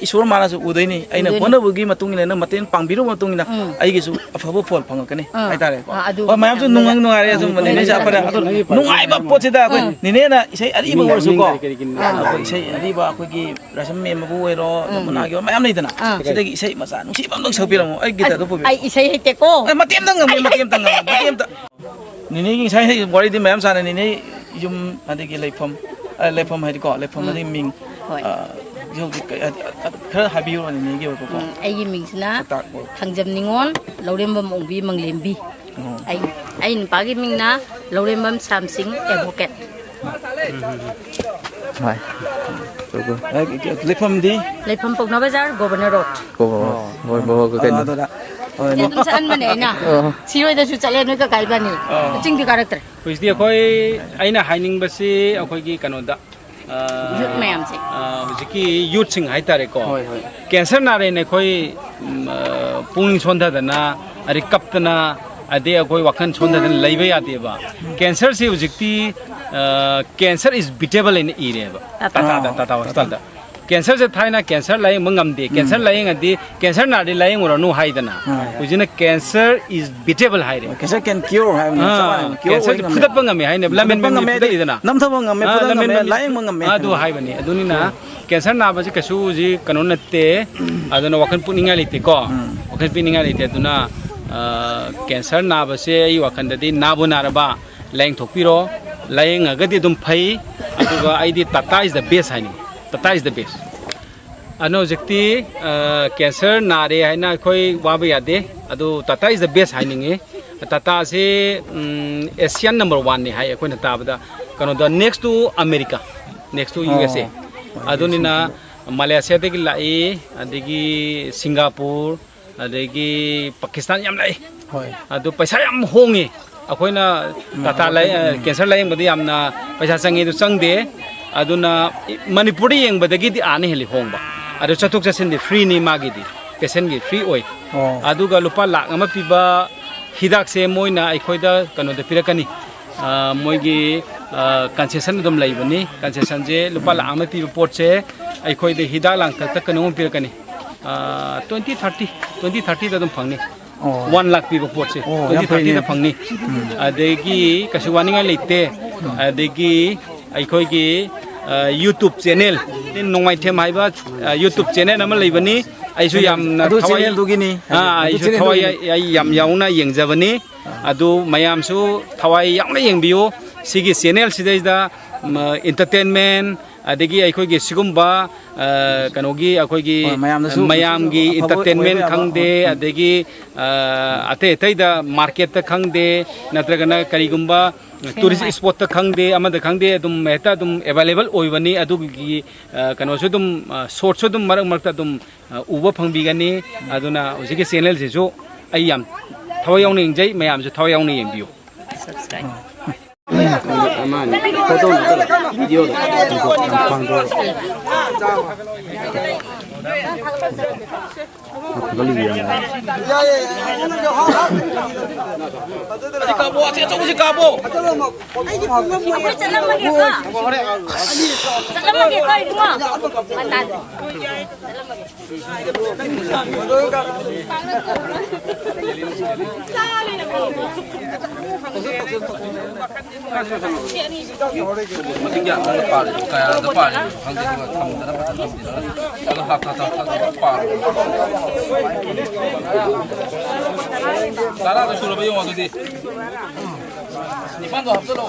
ꯏꯁꯣꯔ ꯃꯥꯅꯁꯨ ꯎꯗꯣꯏꯅꯤ꯫ ꯑꯩꯅ ꯎꯗꯣꯏꯅꯤ꯫ ꯍꯣꯠꯅꯕꯒꯤ ꯃꯇꯨꯡ ꯏꯟꯅ, ꯅꯪ ꯃꯇꯦꯡ ꯄꯥꯡꯕꯤꯔꯨꯕ ꯃꯇꯨꯡ ꯏꯟꯅ ꯎꯝ꯫ ꯑꯩꯒꯤꯁꯨ ꯑꯐꯕ ꯐꯣꯜ ꯐꯪꯉꯛꯀꯅꯤ ꯑꯥ꯫ ꯍꯥꯏꯇꯥꯔꯦꯀꯣ꯫ ꯑꯥ, ꯑꯗꯨ ꯍꯣꯏ, ꯃꯌꯥꯝꯁꯨ ꯌꯥꯝꯅ ꯅꯨꯡꯉꯥꯏ ꯅꯨꯡꯉꯥꯏꯔꯦ꯫ ꯎꯝ, ꯑꯁꯨꯝꯕ ꯅꯦꯅꯦꯁꯦ ꯅꯨꯡꯉꯥꯏꯖꯔꯦ꯫ ꯑꯩꯈꯣꯏꯅ ꯑꯗꯨ ꯅꯨꯡꯉꯥꯏꯕ ꯄꯣꯠꯁꯤꯗ ꯑꯩꯈꯣꯏ ꯎꯝ꯫ ꯅꯦꯅꯦꯅ ꯏꯁꯩ ꯑꯔꯤꯕ ꯃꯤꯡ ꯑꯣꯏꯔꯁꯨꯀꯣ, ꯃꯤꯡ ꯀꯔꯤ ꯀꯔꯤ ꯀꯤꯅꯣ? ꯑꯥ, ꯑꯩꯈꯣꯏ ꯏꯁꯩ ꯑꯔꯤꯕ ꯑꯩꯈꯣꯏꯒꯤ ꯔꯥꯁꯝ ꯃꯦꯝꯕꯕꯨ ꯑꯣꯏꯔꯣ, ꯎꯝ꯫ ꯃꯨꯅꯥꯒꯤ ꯑꯣꯏꯔꯣ, ꯃꯌꯥꯝ ꯂꯩꯗꯅ꯫ ꯑꯥ꯫ ꯁꯤꯗꯒꯤ ꯏꯁꯩ ꯃꯆꯥ ꯅꯨꯡꯁꯤꯕ ꯑꯝꯇꯪ ꯁꯛꯄꯤꯔꯝꯃꯣ꯫ ꯑꯩ ꯒꯤꯇꯔꯗꯣ ꯑꯁ, ꯄꯨꯕꯤꯔꯣ꯫ ꯑꯩ ꯏꯁꯩ ꯍꯩꯇꯦꯀꯣ꯫ ꯑꯦ, ꯃꯇꯦꯛ ꯑꯝꯇꯪ ꯉꯝꯒꯦ, ꯃꯇꯦꯛ ꯑꯝꯇꯪ ꯉꯝꯒꯦ, ꯃꯇꯦꯛ ꯑꯝꯇꯪ꯫ ꯅꯦꯅꯦꯒꯤ ꯉꯁꯥꯏ ꯋꯥꯔꯤꯗꯤ ꯃꯌꯥꯝ ꯁꯥꯟꯅ, ꯅꯦꯅꯦ ꯌꯨꯝ ꯑꯗꯒꯤ ꯂꯩꯐꯝ, ꯑ, ꯂꯩꯐꯝ ꯍꯥꯏꯗꯤꯀꯣ, ꯂꯩꯐꯝ ꯎꯝ꯫ ꯑꯗꯒꯤ ꯃꯤꯡ, ꯍꯣꯏ꯫ ꯑ, ꯍꯧꯖꯤꯛ ꯍꯧꯖꯤꯛ ꯀ-, ꯑ, ꯑ, ꯈꯔ ꯍꯥꯏꯕꯤꯌꯨꯔꯣ ꯅꯦꯅꯦꯒꯤ ꯑꯣꯏꯕꯀꯣ? ꯎꯝ, ꯑꯩꯒꯤ ꯃꯤꯡꯁꯤꯅ ꯄꯇꯥꯛ ꯑꯣꯏꯕ꯫ ꯊꯥꯡꯖꯝ ꯅꯤꯉꯣꯜ, ꯂꯧꯔꯦꯝꯕꯝ ꯑꯣꯡꯕꯤ ꯃꯪꯂꯦꯝꯕꯤ꯫ ꯑꯣ꯫ ꯑꯩ, ꯑꯩ ꯅꯨꯄꯥꯒꯤ ꯃꯤꯡꯅ ꯂꯧꯔꯦꯝꯕꯝ ꯁꯥꯝꯁꯤꯡ, advocate꯫ ꯍꯣꯏ꯫ ꯑ, ꯂꯩꯐꯝꯗꯤ? ꯂꯩꯐꯝ ꯄꯧꯅꯥ ꯕꯖꯥꯔ, ꯒꯣꯕꯔꯅꯔ ꯔꯣꯗ꯫ ꯍꯣꯏ, ꯍꯣꯏ, ꯍꯣꯏ, ꯑꯣ꯫ ꯍꯣꯏ, ꯍꯣꯏ, ꯍꯣꯏ, ꯑ, ꯀꯩꯅꯣ? ꯑꯗꯨꯗ, ꯑ, ꯑꯗꯨꯝ ꯆꯠꯍꯟꯕꯅꯦ ꯑꯩꯅ꯫ ꯑꯣ꯫ ꯁꯤꯔꯣꯏꯗꯁꯨ ꯆꯠꯂꯦ ꯅꯣꯏ ꯀꯀꯥ ꯏꯕꯥꯅꯤ꯫ ꯑꯣ꯫ ꯆꯤꯡꯗꯤ ꯀꯥꯔꯛꯇ꯭ꯔꯦ꯫ ꯍꯧꯖꯤꯛꯇꯤ ꯑꯩꯈꯣꯏ, ꯑꯩꯅ ꯍꯥꯏꯅꯤꯡꯕꯁꯤ ꯑꯩꯈꯣꯏꯒꯤ ꯀꯩꯅꯣꯗ, ꯑ, ꯌꯨꯠ ꯃꯌꯥꯝꯁꯦ꯫ ꯑ, ꯍꯧꯖꯤꯛꯀꯤ ꯌꯨꯠꯁꯤꯡ ꯍꯥꯏꯇꯥꯔꯦꯀꯣ꯫ ꯍꯣꯏ, ꯍꯣꯏ꯫ ꯀꯦꯟꯁꯔ ꯅꯥꯔꯦꯅ ꯑꯩꯈꯣꯏ, ꯎꯝ, ꯑ, ꯄꯨꯛꯅꯤꯡ ꯁꯣꯟꯊꯗꯅ, ꯑꯗꯩ ꯀꯞꯇꯅ, ꯑꯗꯩ ꯑꯩꯈꯣꯏ ꯋꯥꯈꯜ ꯁꯣꯟꯊꯗꯅ ꯂꯩꯕ ꯌꯥꯗꯦꯕ꯫ ꯀꯦꯟꯁꯔꯁꯤ ꯍꯧꯖꯤꯛꯇꯤ, ꯑ, cancer is beatable ꯍꯥꯏꯅ ꯏꯔꯦꯕ꯫ ꯇꯥꯇꯥ꯫ ꯇꯥꯇꯥꯗ, ꯑꯥ, ꯇꯥꯇꯥ ꯇꯥꯇꯥ꯫ ꯍꯣꯁꯄꯤꯇꯥꯜꯗ꯫ ꯀꯦꯟꯁꯔꯁꯦ ꯊꯥꯏꯅ ꯀꯦꯟꯁꯔ ꯂꯥꯌꯦꯡꯕ ꯉꯝꯗꯦ, ꯎꯝ꯫ ꯀꯦꯟꯁꯔ ꯂꯥꯌꯦꯡꯉꯗꯤ ꯀꯦꯟꯁꯔ ꯅꯥꯔꯗꯤ ꯂꯥꯌꯦꯡꯉꯨꯔꯅꯨ ꯍꯥꯏꯗꯅ꯫ ꯍꯣꯏ꯫ ꯍꯧꯖꯤꯛꯅ cancer is beatable ꯍꯥꯏꯔꯦ꯫ ꯍꯣꯏ, cancer can cure ꯍꯥꯏꯕꯅꯤ, ꯑꯥ, ꯆꯞ ꯃꯥꯟꯅꯩ꯫ Cure ꯑꯣꯏ ꯀꯦꯟꯁꯔꯁꯦ ꯉꯝꯃꯦ꯫ ꯐꯨꯗꯠꯄ ꯉꯝꯃꯦ ꯍꯥꯏꯅꯦꯕ, ꯂꯃꯦꯟ ꯐꯨꯗꯠꯄ ꯃꯦꯟ ꯉꯝꯃꯦ ꯍꯥꯏꯗꯤ ꯐꯨꯗꯠꯂꯤꯗꯅ꯫ ꯅꯝꯊꯕ ꯉꯝꯃꯦ, ꯑꯥ, ꯐꯨꯗꯠ ꯂꯃꯦꯟ ꯉꯝꯃꯦ, ꯃꯦꯟ ꯂꯥꯌꯦꯡꯕ ꯉꯝꯃꯦ ꯑꯗꯨ ꯍꯥꯏꯕꯅꯤ꯫ ꯍꯥꯏꯕꯅꯤ꯫ ꯑꯗꯨꯅꯤꯅ ꯎꯝ꯫ ꯀꯦꯟꯁꯔ ꯅꯥꯕꯁꯤ ꯀꯩꯁꯨ ꯍꯧꯖꯤꯛ ꯀꯩꯅꯣ ꯅꯠꯇꯦ꯫ ꯑꯗꯨꯅ ꯋꯥꯈꯜ ꯄꯨꯅꯤꯡꯉꯥꯏ ꯂꯩꯇꯦꯀꯣ꯫ ꯎꯝ꯫ ꯋꯥꯈꯜ ꯄꯤꯅꯤꯡꯉꯥꯏ ꯂꯩꯇꯦ꯫ ꯑꯗꯨꯅ, ꯑꯥ, ꯀꯦꯟꯁꯔ ꯅꯥꯕꯁꯦ ꯑꯩ ꯋꯥꯈꯜꯗꯗꯤ ꯅꯥꯕꯨ ꯅꯥꯔꯕ ꯂꯥꯌꯦꯡꯊꯣꯛꯄꯤꯔꯣ꯫ ꯂꯥꯌꯦꯡꯉꯒꯗꯤ ꯑꯗꯨꯝ ꯐꯩ꯫ ꯑꯗꯨꯒ ꯑꯩꯗꯤ Tata is the best ꯍꯥꯏꯅꯤꯡꯉꯤ꯫ Tata is the best꯫ ꯑꯗꯨꯅ ꯍꯧꯖꯤꯛꯇꯤ, ꯑ, ꯀꯦꯟꯁꯔ ꯅꯥꯔꯦ ꯍꯥꯏꯅ ꯑꯩꯈꯣꯏ ꯋꯥꯕ ꯌꯥꯗꯦ꯫ ꯑꯗꯨ Tata is the best ꯍꯥꯏꯅꯤꯡꯉꯤ꯫ ꯇꯥꯇꯥꯁꯤ, ꯎꯝ, Asian number one ꯅꯤ ꯍꯥꯏ ꯑꯩꯈꯣꯏꯅ ꯇꯥꯕꯗ꯫ ꯀꯩꯅꯣꯗ, next to America, next to ꯑꯣ꯫ U S A꯫ ꯑꯗꯨꯅꯤꯅ ꯃꯂꯦꯁꯤꯌꯥꯗꯒꯤ ꯂꯥꯛꯏ, ꯑꯗꯒꯤ ꯁꯤꯡꯒꯥꯄꯨꯔ, ꯑꯗꯒꯤ ꯄꯥꯀꯤꯁꯇꯥꯟ ꯌꯥꯝ ꯂꯥꯛꯏ꯫ ꯍꯣꯏ꯫ ꯑꯗꯨ ꯄꯩꯁꯥ ꯌꯥꯝ ꯍꯣꯡꯉꯤ꯫ ꯑꯩꯈꯣꯏꯅ ꯎꯝ, ꯇꯥꯇꯥ ꯂꯥꯏ-, ꯎꯝ꯫ ꯀꯦꯟꯁꯔ ꯂꯥꯌꯦꯡꯕꯗ ꯌꯥꯝꯅ ꯄꯩꯁꯥ ꯆꯪꯉꯤ, ꯑꯗꯨ ꯆꯪꯗꯦ꯫ ꯑꯗꯨꯅ ꯃꯅꯤꯄꯨꯔꯗ ꯌꯦꯡꯕꯗꯒꯤꯗꯤ ꯑꯥꯅ ꯍꯦꯜꯂꯤ ꯍꯣꯡꯕ꯫ ꯑꯗꯨ ꯆꯠꯊꯣꯛ ꯆꯠꯁꯤꯟꯗꯤ free ꯅꯤ ꯃꯥꯒꯤꯗꯤ, patient ꯀꯤ free ꯑꯣꯏ꯫ ꯑꯣ꯫ ꯑꯗꯨꯒ ꯂꯨꯄꯥ ꯂꯥꯛ ꯑꯃ ꯄꯤꯕ ꯍꯤꯗꯥꯛꯁꯦ ꯃꯣꯏꯅ ꯑꯩꯈꯣꯏꯗ ꯀꯩꯅꯣꯗ ꯄꯤꯔꯛꯀꯅꯤ꯫ ꯑ, ꯃꯣꯏꯒꯤ, ꯑ, concession ꯑꯗꯨꯝ ꯂꯩꯕꯅꯤ꯫ Concession ꯁꯦ ꯂꯨꯄꯥ ꯂꯥꯛ ꯑꯃ ꯄꯤꯕ ꯄꯣꯠꯁꯦ ꯑꯩꯈꯣꯏꯗ ꯍꯤꯗꯥꯛ ꯂꯥꯡꯊꯛꯇ ꯀꯩꯅꯣꯝ ꯄꯤꯔꯛꯀꯅꯤ꯫ ꯇ꯭ꯋꯦꯟꯇꯤ ꯊꯥꯔꯇꯤ, ꯇ꯭ꯋꯦꯟꯇꯤ ꯊꯥꯔꯇꯤꯗ ꯑꯗꯨꯝ ꯐꯪꯅꯤ꯫ ꯑꯣ꯫ ꯋꯥꯟ ꯂꯥꯛ ꯄꯤꯕ ꯄꯣꯠꯁꯦ ꯑꯣ, ꯇ꯭ꯋꯦꯟꯇꯤ ꯌꯥꯝ ꯐꯩꯅꯦ꯫ ꯊꯥꯔꯇꯤꯗ ꯐꯪꯅꯤ꯫ ꯎꯝ꯫ ꯑꯗꯒꯤ ꯀꯩꯁꯨ ꯋꯥꯅꯤꯡꯉꯥꯏ ꯂꯩꯇꯦ꯫ ꯎꯝ꯫ ꯑꯗꯒꯤ ꯑꯩꯈꯣꯏꯒꯤ, ꯑ, YouTube channel, ꯅꯣꯡꯃꯥꯏꯊꯦꯝ ꯍꯥꯏꯕ, ꯑ, YouTube channel ꯑꯃ ꯂꯩꯕꯅꯤ꯫ ꯑꯩꯁꯨ ꯌꯥꯝꯅ ꯑꯗꯨ ꯊꯋꯥꯏ, channelꯗꯨꯒꯤꯅꯤ꯫ ꯑꯥ, ꯑꯗꯨ ꯑꯩꯁꯨ ꯊꯋꯥꯏ channelꯗꯨꯒꯤꯅꯤ꯫ ꯑꯩ ꯌꯥꯝ ꯌꯥꯎꯅ ꯌꯦꯡꯖꯕꯅꯤ꯫ ꯑꯥ꯫ ꯑꯗꯨ ꯃꯌꯥꯝꯁꯨ ꯊꯋꯥꯏ ꯌꯥꯎꯅ ꯌꯦꯡꯕꯤꯌꯨ꯫ ꯁꯤꯒꯤ channelꯁꯤꯗꯩꯗ, ꯃ, entertainment, ꯑꯗꯒꯤ ꯑꯩꯈꯣꯏꯒꯤ ꯁꯤꯒꯨꯝꯕ, ꯑ, ꯀꯩꯅꯣꯒꯤ ꯑꯩꯈꯣꯏꯒꯤ ꯍꯣꯏ, ꯃꯌꯥꯝꯅꯁꯨ ꯃꯌꯥꯝꯒꯤ ꯑꯐꯕ entertainment ꯑꯣꯏꯕ ꯌꯥꯕ, ꯈꯪꯗꯦ, ꯎꯝ꯫ ꯑꯗꯒꯤ, ꯑ, ꯑꯇꯩ ꯑꯇꯩꯗ marketꯇ ꯈꯪꯗꯦ, ꯅꯠꯇ꯭ꯔꯒꯅ ꯀꯔꯤꯒꯨꯝꯕ tourist spotꯇ ꯈꯪꯗꯦ, ꯑꯃꯗ ꯈꯪꯗꯦ, ꯑꯗꯨꯝ ꯍꯦꯛꯇ ꯑꯗꯨꯝ available ꯑꯣꯏꯕꯅꯤ꯫ ꯑꯗꯨꯒꯤ, ꯑ, ꯀꯩꯅꯣꯁꯨ ꯑꯗꯨꯝ, ꯑ, shortꯁꯨ ꯑꯗꯨꯝ ꯃꯔꯛ ꯃꯔꯛꯇ ꯑꯗꯨꯝ, ꯑ, ꯎꯕ ꯐꯪꯕꯤꯒꯅꯤ꯫ ꯑꯗꯨꯅ ꯍꯧꯖꯤꯛꯀꯤ channelꯁꯤꯁꯨ ꯑꯩ ꯌꯥꯝ ꯊꯋꯥꯏ ꯌꯥꯎꯅ ꯌꯦꯡꯖꯩ, ꯃꯌꯥꯝꯁꯨ ꯊꯋꯥꯏ ꯌꯥꯎꯅ ꯌꯦꯡꯕꯤꯌꯨ꯫ ꯑꯃꯅꯤ꯫ ꯐꯣꯇꯣ ꯅꯠꯇꯕ, ꯚꯤꯗꯤꯑꯣꯗꯣ꯫ ꯊꯥꯒꯠꯂꯤꯕ ꯌꯥꯝꯅ꯫ ꯑꯁꯤ ꯀꯥꯞꯄꯣ, ꯑꯁꯤ ꯑꯆꯧꯕꯁꯤ ꯀꯥꯞꯄꯣ꯫ ꯑꯩꯈꯣꯏ ꯆꯠꯂꯝꯃꯒꯦꯀꯣ꯫ ꯆꯠꯂꯝꯃꯒꯦꯀꯣ, ꯏꯕꯨꯡꯉꯣ꯫ ꯃꯁꯤ ꯒ꯭ꯌꯥꯟ ꯇꯥꯅ ꯄꯥꯔꯤꯗꯣ, ꯀꯌꯥꯗ ꯄꯥꯔꯤꯅꯣ ꯈꯪꯗꯦ, ꯑꯗꯨꯒ ꯊꯝꯗꯅ ꯐꯖꯅ ꯊꯝꯕꯤꯔꯒ ꯑꯗꯣ ꯍꯥꯞ ꯊꯥ ꯊꯥ ꯊꯥ ꯄꯥꯔꯣ꯫ ꯇꯔꯥꯗꯣ ꯁꯨꯔꯕ ꯌꯦꯡꯉꯣ ꯑꯗꯨꯗꯤ꯫ ꯅꯤꯄꯥꯟꯗꯣ ꯍꯥꯞꯆꯜꯂꯣ꯫